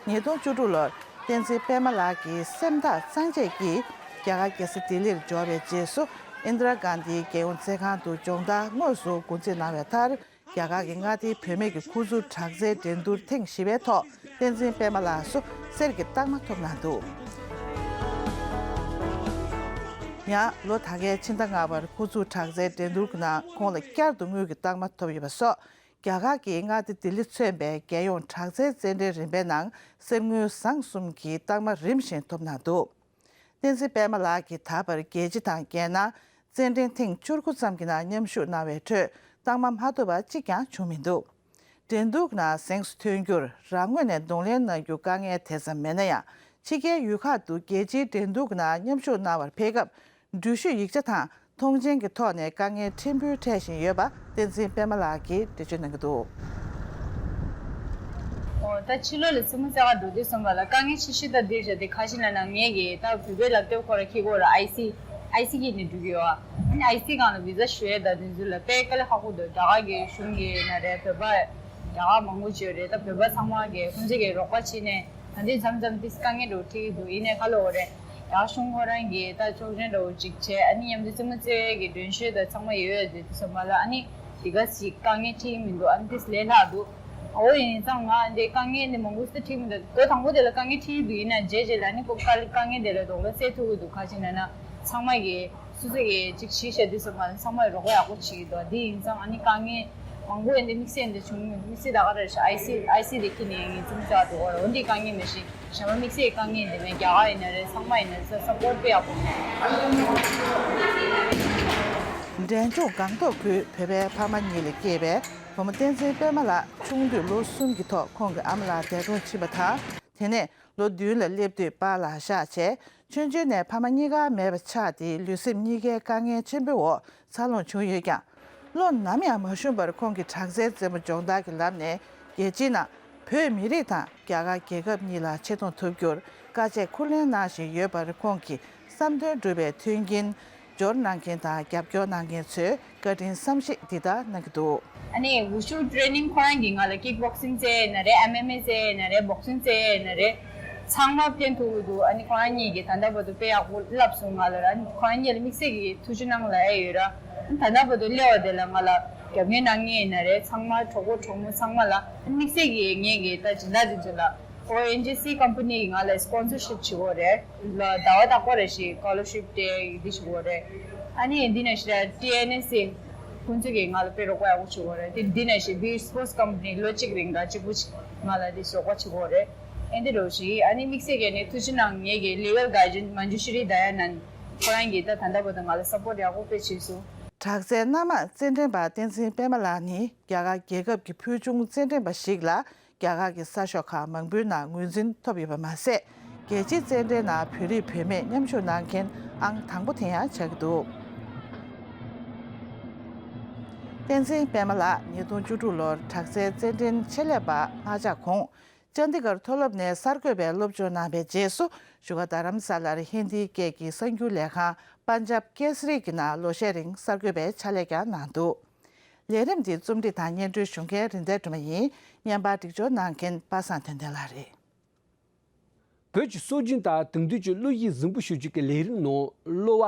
ཉིས་སྟོང་བཅུ་དྲུག་ལོར་བསྟན་འཛིན་པད་མ་ལགས་ཀྱི་སེམས་ཐག་གཙང་བཅད་ཀྱིས་རྒྱ་གར་རྒྱལ་ས་ལྡི་ལིར་འབྱོར་བའི་རྗེས་སུ། ཨིནྡྲ་གྷན་དྷིའི་རྒྱལ་ཡོངས་རྩེད་ཁང་དུ་སྦྱོང་བརྡར་དངོས་སུ་འགོ་འཛིན་གནང་བའི་མཐར། རྒྱ་གར་གྱི་མངའ་སྡེའི་བུད་མེད་ཀྱི་ཁུ་ཚུར་དྲག་རྩལ་འགྲན་བསྡུར་ཐེངས་བཞི་པའི་ཐོག་བསྟན་འཛིན་པད་མ་ལགས་སུ་གསེར་གྱི་རྟགས་མ་ཐོབ་གནང་འདུག། ཡང་ལོ་ད་གའི་ཕྱི་ཟླ་ལྔ་པར་ཁུ་ཚུར་དྲག་རྩལ་འགྲན་བསྡུར་གྱི་ནང་ཁོང་ལ་བསྐྱར་དུ་དངུལ་གྱི་རྟགས་མ་ཐོབ་ཡོད་པ་སོགས། རྒྱ་གར་གྱི་མངའ་སྡེ་ལྡི་ལི་མཚོན་པའི་རྒྱལ་ཡོངས་དྲག་རྩལ་རྩེད་འགྲན་རིམ་པའི་ནང་གསེར་དངུལ་ཟངས་གསུམ་གྱི་རྟགས་མ་རིམ་བཞིན་ཐོབ་གནང་འདུག། བསྟན་འཛིན་པད་མ་ལགས་ཀྱིས་ད་བར་རྒྱལ་སྤྱི་དང་རྒྱལ་ནང་རྩེད་འགྲན་ཐེངས་བཅུ་དགུ་ཙམ་གྱི་ནང་མཉམ་ཞུགས་གནང་བའི་ཁྲོད་རྟགས་མ་མ་ཐོབ་པ་གཅིག་ཀྱང་བྱུང་མི་འདུག། འགྲན་བསྡུར་ནང་གཟེངས་སུ་ཐོན་རྒྱུར་རང་ངོས་ནས་གདོང་ལེན་གནང་རྒྱུ་དཀའ་ངལ་དེ་ཙམ་མེད་ན་ཡང་། ཕྱི་རྒྱལ་ཡུལ་ཁག་ཏུ་རྒྱལ་སྤྱིའི་འགྲན་བསྡུར་ནང་མཉམ་ཞུགས་གནང་བར་ཕེབས་སྐབས། འགྲུལ་བཞུད་ཡིག་ཆ་དང་མཐོང་མཆན་གྱི་ཐོག་ནས་དཀའ་ངལ་ཕྲན་བུ་འཕྲད་བཞིན་ཡོད་པ་བསྟན་འཛིན་པད་མ་ལགས་ཀྱིས་འགྲེལ་བརྗོད་གནང་གི་འདུག། ཨོ། ད་ཕྱི་ལོགས་ལ་རྩེད་མོ་རྩེ་གར་འགྲོ་དུས་ཙམ་པ་ལ་དཀའ་ངལ་ཆེ་ཤོས་ད་འདིར་བྱས་ཏེ། ཁ་ཤས་ལ་ན་ངས་ཀྱི་ད་བོད་པའི་ལག་དེབ་ཁོ་ར་འཁྱེར་དགོས་ར། ཨའི་སི་ཨའི་སི་འཁྱེར་ནས་འགྲོ་གི་ཡོད་ཨ། ཨ་ནི་ཨའི་སི་སྒང་ལ་བི་ཟ་ཞུ་ཡས་ད་དེ་ཚོ་ལ་དཔེ་དཀའ་ལས་ཁག་པོ་འདུག། རྒྱ་གར་གྱི་གཞུང་གི་ན་རེད། བོད་པ་རྒྱ་གར་མང་པོ་ཅིག་ཡོད་རེད། ད་བོད་པ་ཚང་མ་གི་ཁོང་ཚོས་གི་རོགས་པ་བྱས་ནས་ད་འདི་མཚམས་མཚམས་ཏིས་དཀའ་ངལ་འདྲ་བོ་འཕྲད་ཀྱི་འདུག། ཡིན་ནའི་ཁ་ལོ་འོ་རེད། རྒྱ་གཞུང་ཁོ་རང་གིས་ད་ཆོག་མཆན་འདྲ་བོ་ཅིག་བྱས། ཨ་ནི་མཉམ་དུ་རྩེད་མོ་རྩེ་བའི་གི་མགྲོན་ཤོག་དང་ཚང་མ་ཡོད་ཡོད་དེ་དུས་ཙམ་པ་ལ། ཨ་ནི་དེ་ག་ཞིག་དཀའ་ངལ་འཕྲད་ཀྱི་མི་འདུག། ཨ་ནི་ཏིས་ལས་སླ་འདུག། འོ་ཡིན་ཙང་ང་འདི་དཀའ་ངལ་འདི་མང་པོ་ཞིག་འཕྲད་ཀྱི་མི་འདུག། ལོ་དང་པོ་དེ་ལ་དཀའ་ངལ་འཕྲད་ཀྱི་འདུག། ཡིན་ན་རྗེས་རྗེས་ལ་ཨ་ནི་ཁོ་དཀའ་དཀའ་ངལ་དེ་ལ་གདོང་ལེན་སེལ་ཐུབ་ཀྱི་འདུག། ག་ཅི་ན་ན་ཚང་མ་གིས་སོ་སོ་གིས་ཅིག་གཞི་བཞག་དུས་ཙམ་པ་ལ་ཚང་མས་རོགས་པ་ཡག་པོ་བྱེད་ཀྱི་འདུག། འདི་ཡིན་ཙང་ཨ་ནི་དཀའ་ངལ་མང་པོ་ཡིན་དེ་དམིགས་བསལ་ཡིན་དེ་བྱུང་མི་དམིགས་བསལ་ད་ག་རེ་ཞིག་ཨའི་སི་ཨའི་སི་དེ་ཁྱེར་ནས་ངས་རྩེད་མོ་རྩེ་བ་འགྲོ་གི་རེད། འོ་འདི་དཀའ་ངལ་མེད་ཤིང་གཞན་པ་དམིགས་བསལ་དཀའ་ངལ་ཡིན་དེ་མེད། རྒྱ་གར་ཡིན་ན་རེད། ཚང་མ་ཡིན་ན་རེད། ས་སི་པོར་ཊི་དཔེ་ཡག་པོ་འདུག། འབྲས་ལྗོངས་སྒང་ཏོག་ཁུལ་བོད་པའི་ཕ་མ་གཉིས་ལ་སྐྱེས་པའི་བུ་མོ་བསྟན་འཛིན་པད་མ་ལགས་ཆུང་དུས་ལོ་གསུམ་གྱི་ཐོག་ཁོང་གི་ཨ་མ་ལགས་འདས་གྲོངས་ཕྱིན་པ་དང་། དེ་ནས་ལོ་བདུན་ལ་སླེབས་དུས་པཱ་ལགས་གཤགས་བྱས། ཆུང་ཆུང་ནས་ཕ་མ་གཉིས་ཀ་མེད་པ་ཆགས་ཏེ། ལུས་སེམས་གཉིས་ཀའི་དཀའ་ངལ་ཆེན་པོའི་འོག་འཚར་ལོངས་བྱུང་ཡོད་ཀྱང་། བློ་ནམ་ཡང་མ་ཞུམ་པར་ཁོང་གིས་དྲག་རྩལ་རྩེད་མོ་སྦྱོང་བརྡར་གྱི་ལམ་ནས་རྒྱལ་སྤྱིའི་ནང་བོད་མི་རིགས་དང་རྒྱ་གར་རྒྱལ་ཁབ་གཉིས་ལ་ཆེ་མཐོང་ཐོབ་རྒྱུར་དཀའ་སྤྱད་ཁུར་ལེན་གནང་བཞིན་ཡོད་པར། ཁོང་གི་བསམ་དོན་འགྲུབ་པའི་མཐུན་རྐྱེན། སྦྱོར་གནང་མཁན་དང་རྒྱབ་སྐྱོར་གནང་མཁན་ཚོས་བཀའ་དྲིན་བསམ་ཤེས་འདི་ལྟར་གནང་གི་འདུག། ཨ་ནི་ཝུ་ཤུ་ཀྲེ་ནིང་ཁོ་རང་གིས་ང་ལ་ཀིག་བོག་སིང་རྩེ་ཡས་ན་རེད། ཨེམ་ཨེམ་ཨེ་རྩེ་ཡས་ན་རེད། བོག་སིང་རྩེ་ཡས་ན་རེད། ཚང་མ་བསྟན་ཐུབ་ཀྱི་འདུག། ཨ་ནི་ཁོ་རང་གཉིས་ཀྱིས་ད་ལྟ་བར་དུ་དཔེ་ཡག་པོ་བསླབས་སོང་ང་ལ། ཨ་ནི་ཁོ་རང་གཉིས་ལ་དམིགས་བསལ་གྱི་ཐུགས་རྗེ་གནང་ལབ་ཡས་ཡོད་ར། ཨ་ནི་ད་ལྟ་བར་དུ་སླེབས་པ་དེ་ལ་ང་ལ་རྒྱབ་སྐྱོར་གནང་མཁན་ཡིན་ན་རེད། ཚང་མ་གྲོགས་པོ་གྲོགས་མོ་ཚང་མ་ལ་ཨ་ནི་དམིགས་བསལ་གྱི་ངས་ཀྱི་ད་སྦྱིན་བདག་དེ་ཚོ་ལ། ཨོ་ཨེན་ཇི་སི་ཀམ་པ་ནི་གིས་ང་ལ་སི་པོན་སར་ཤིབ་བྱེད་ཀྱི་ཡོད་རེད། ལ་ཟླ་བ་དག་པ་རེ་བཞིན་སི་ཀོ་ལར་ཤིབ་སྤྲད་འདི་བྱེད་ཀྱི་ཡོད་རེད། ཨ་ནི་འདི་ནས་ཤི་ར་ཊི་ཨེན་ཨེ་སི་ཁོང་ཚོ་གིས་ང་ལ་དཔེ་རོགས་པ་ཡག་པོ་བྱེད་ཀྱི་ཡོད་རེད། དེ་འདི་ནས་ཤི་བི་སི་པོན་སར་ཀམ་པ་ནི་ལོ་གཅིག་རིང་ག་གཅིག་པུ་ཅིག་ང་ལ་འདི་ཟོག་པ་བྱེད་ཀྱི་ཡོད་རེད། ཨེ་འདི་རོ་ཞིག་ཨ་ནི་དམིགས་བསལ་གྱི་ནི་ཐུགས་རྗེ་གནང་ངེད་ཀྱི་ལི་གལ་གྷར་ཌིན་མན་ཇུ་ཤི་རི་ད་ཡ་ནན་ཁོ་རང་གིས་ད་ད་ལྟ་བར་དུ་ང་ལ་སབ་པོར་ཊི་ཡག་པོ་དཔེ་བྱས་སོང་། དྲག་རྩལ་སྣ་མང་རྩེད་འགྲན་པ་བསྟན་འཛིན་པད་མ་ལགས་ནི་རྒྱ་གར་རྒྱལ་ཁབ་ཀྱི་ཕུལ་བྱུང་རྩེད་འགྲན་པ་ཞིག་ལ། རྒྱ་གར་གྱི་ས་ཕྱོགས་ཁག་མང་པོའི་ནང་ངོས་འཛིན་ཐོབ་ཡོད་པ་མ་ཟད། རྒྱལ་སྤྱིའི་རྩེད་འགྲན་ནང་བོད་རིགས་བུད་མེད་མཉམ་ཞུགས་གནང་མཁན་ཨང་དང་པོ་དེ་ཡང་ཆགས་ཀྱི་འདུག་བསྟན་འཛིན་པད་མ་ལགས་ཉིས་སྟོང་བཅུ་དྲུག་ལོར་དྲག་རྩལ་རྩེད་འགྲན་ཆེད་ལས་པ་ལྔ་ཆ་གོང་ཅན་དི་གར་མཐོ་སློབ་ནས་གསར་འགོད་པའི་སློབ་སྦྱོང་གནང་བའི་རྗེས་སུ་བཞུགས་སྒར་རྡ་རམ་ས་ལར་ཧིན་དིའི་སྐད་ཀྱི་གསར་འགྱུར་ལས་ཁང་པན་ཇབ་ཀེ་སི་རི་གི་ནང་ལོ་ཤས་རིང་གསར་འགོད་པའི་ཕྱག་ལས་ཀྱང་གནང་འདུག་ལས་རིམ་འདི་རྩོམ་སྒྲིག་དང་སྙན་སྒྲོན་ཞུ་མཁན་རིན་ལྡན་སྒྲོལ་མ་ཡིན། བརྙན་པར་སྒྲིག་སྦྱོར་གནང་མཁན་པ་སངས་དོན་ལྡན་ལགས་རེད། བོད་ཀྱི་སྲོལ་རྒྱུན་དང་དེང་དུས་ཀྱི་གླུ་གཞས་གཟིགས་འབུལ་ཞུ་རྒྱུ་གི་ལས་རིམ་ནང་གླུ་བ་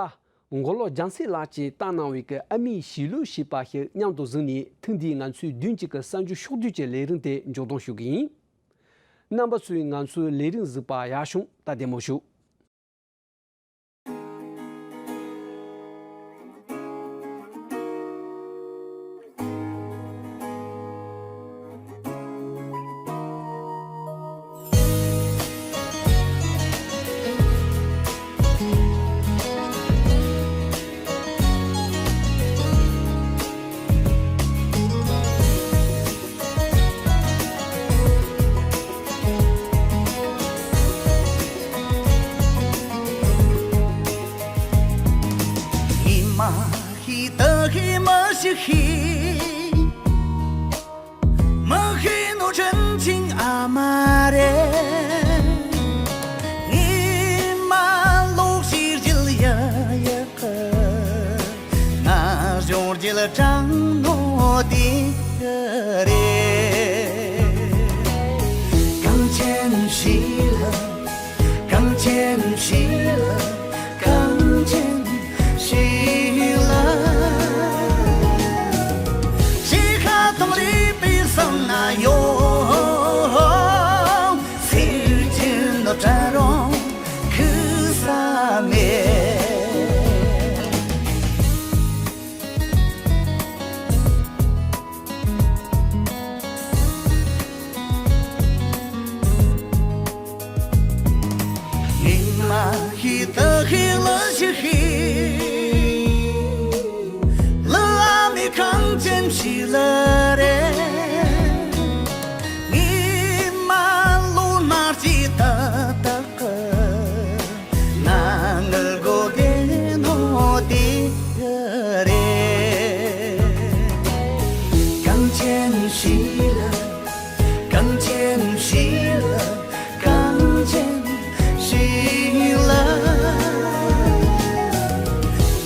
མགོ་ལོག་རྒྱལ་མཚན་ལགས་ཀྱིས་བཏང་གནང་བའི་གི་ཨ་མའི་གཞིས་ལུས་ཞེས་པ་ཞིག་མཉམ་དུ་གཟིགས་ནས་ཐེངས་འདིའི་ང་ཚོའི་མདུན་གཅིག་གི་གསར་འགྱུར་ཕྱོགས་བསྡུས་ཀྱི་ལས་རིམ་དེ་མཇུག་སྡོམ་ཞུ་གི་ཡིན། རྣམ་པ་ཚོས་ང་ཚོའི་ལས་རིམ་གཟིགས་པར་ཡར་ཤོག་ད་བདེ་མོ་བཞུགས། ཉི་མ་ཤི་ད་ཤི་མ་ཤི་ཤི། མ་ཤི་ནོ་ཆེན་ཆིང་ཨ་མ་རེ། ཉི་མ་ལོག་ཤི་རྒྱལ་ཡ་ཡ་ཁ། ང་ཞོར་གྱི་ལ་གྲང་ནོ་དེ་རེད། གངས་ཅན་ཞི་ལ། གངས་ཅན་ཞི་ལ། གངས་ཅན་ཞི་ལ། ཞི་ཁ་ཐོང་རི་པི་སང་ན་ཡོ། སེར་ཆེན་ནོ་གྲལ་རོང་ཁུ་ས་མེད། ཉི་མ་ཤི་ད་ཤི་ལ་ཤི་ཤི། ལ་ཨ་མི་གངས་ཅན་ཞི་ལ་རེད། ཉི་མ་ལོ་ནར་ཅི་ད་ད་ག་ང་ངལ་གོ་དེ་ནོ་དེ་རེད། གངས་ཅན་ཞི་ལ། གངས་ཅན་ཞི་ལ། གངས་ཅན་ཞི་ལ།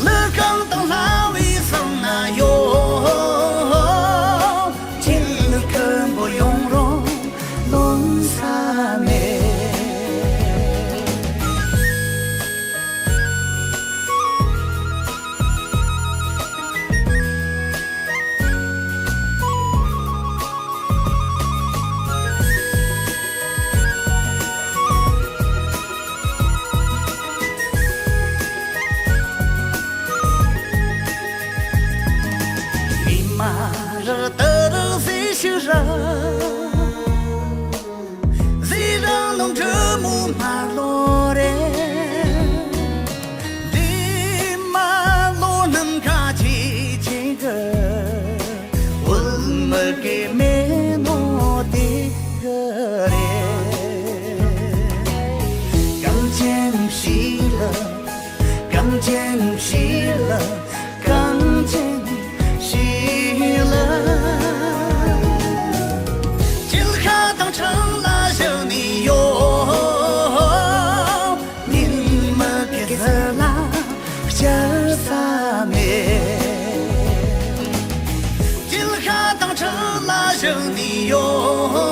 ལི་གང་དང་ལྷ་བའི་སང་ན་ཡོ། ཅི་ལི་ཁམ་བུ་ཡོང་རོང་ལོང་ས་མེད། མི་མ་ར་ཏ་ར་ཟི་ཤི་ར། ཟི་རང་ནང་དྲི་མོ་མ་ལོ་རེ། འདི་མ་ལོ་ནམ་ཁ་ཆི་ཆི་གི། འུལ་མི་གི་མེ་ནོ་དེ་གི་རེད། གངས་ཅན་ཞི་ལ། གངས་ཅན་ཞི་ལ། གངས་ཅན་ཞི་ལ། བྱིལ་ཁ་དང་ཁྲང་ལ་བཞག་ནི་ཡོ། ཉིན་མ་གི་ཟི་ལ་བཅར་ས་མེད། བྱིལ་ཁ་དང་ཁྲང་ལ་བཞག་ནི་ཡོ།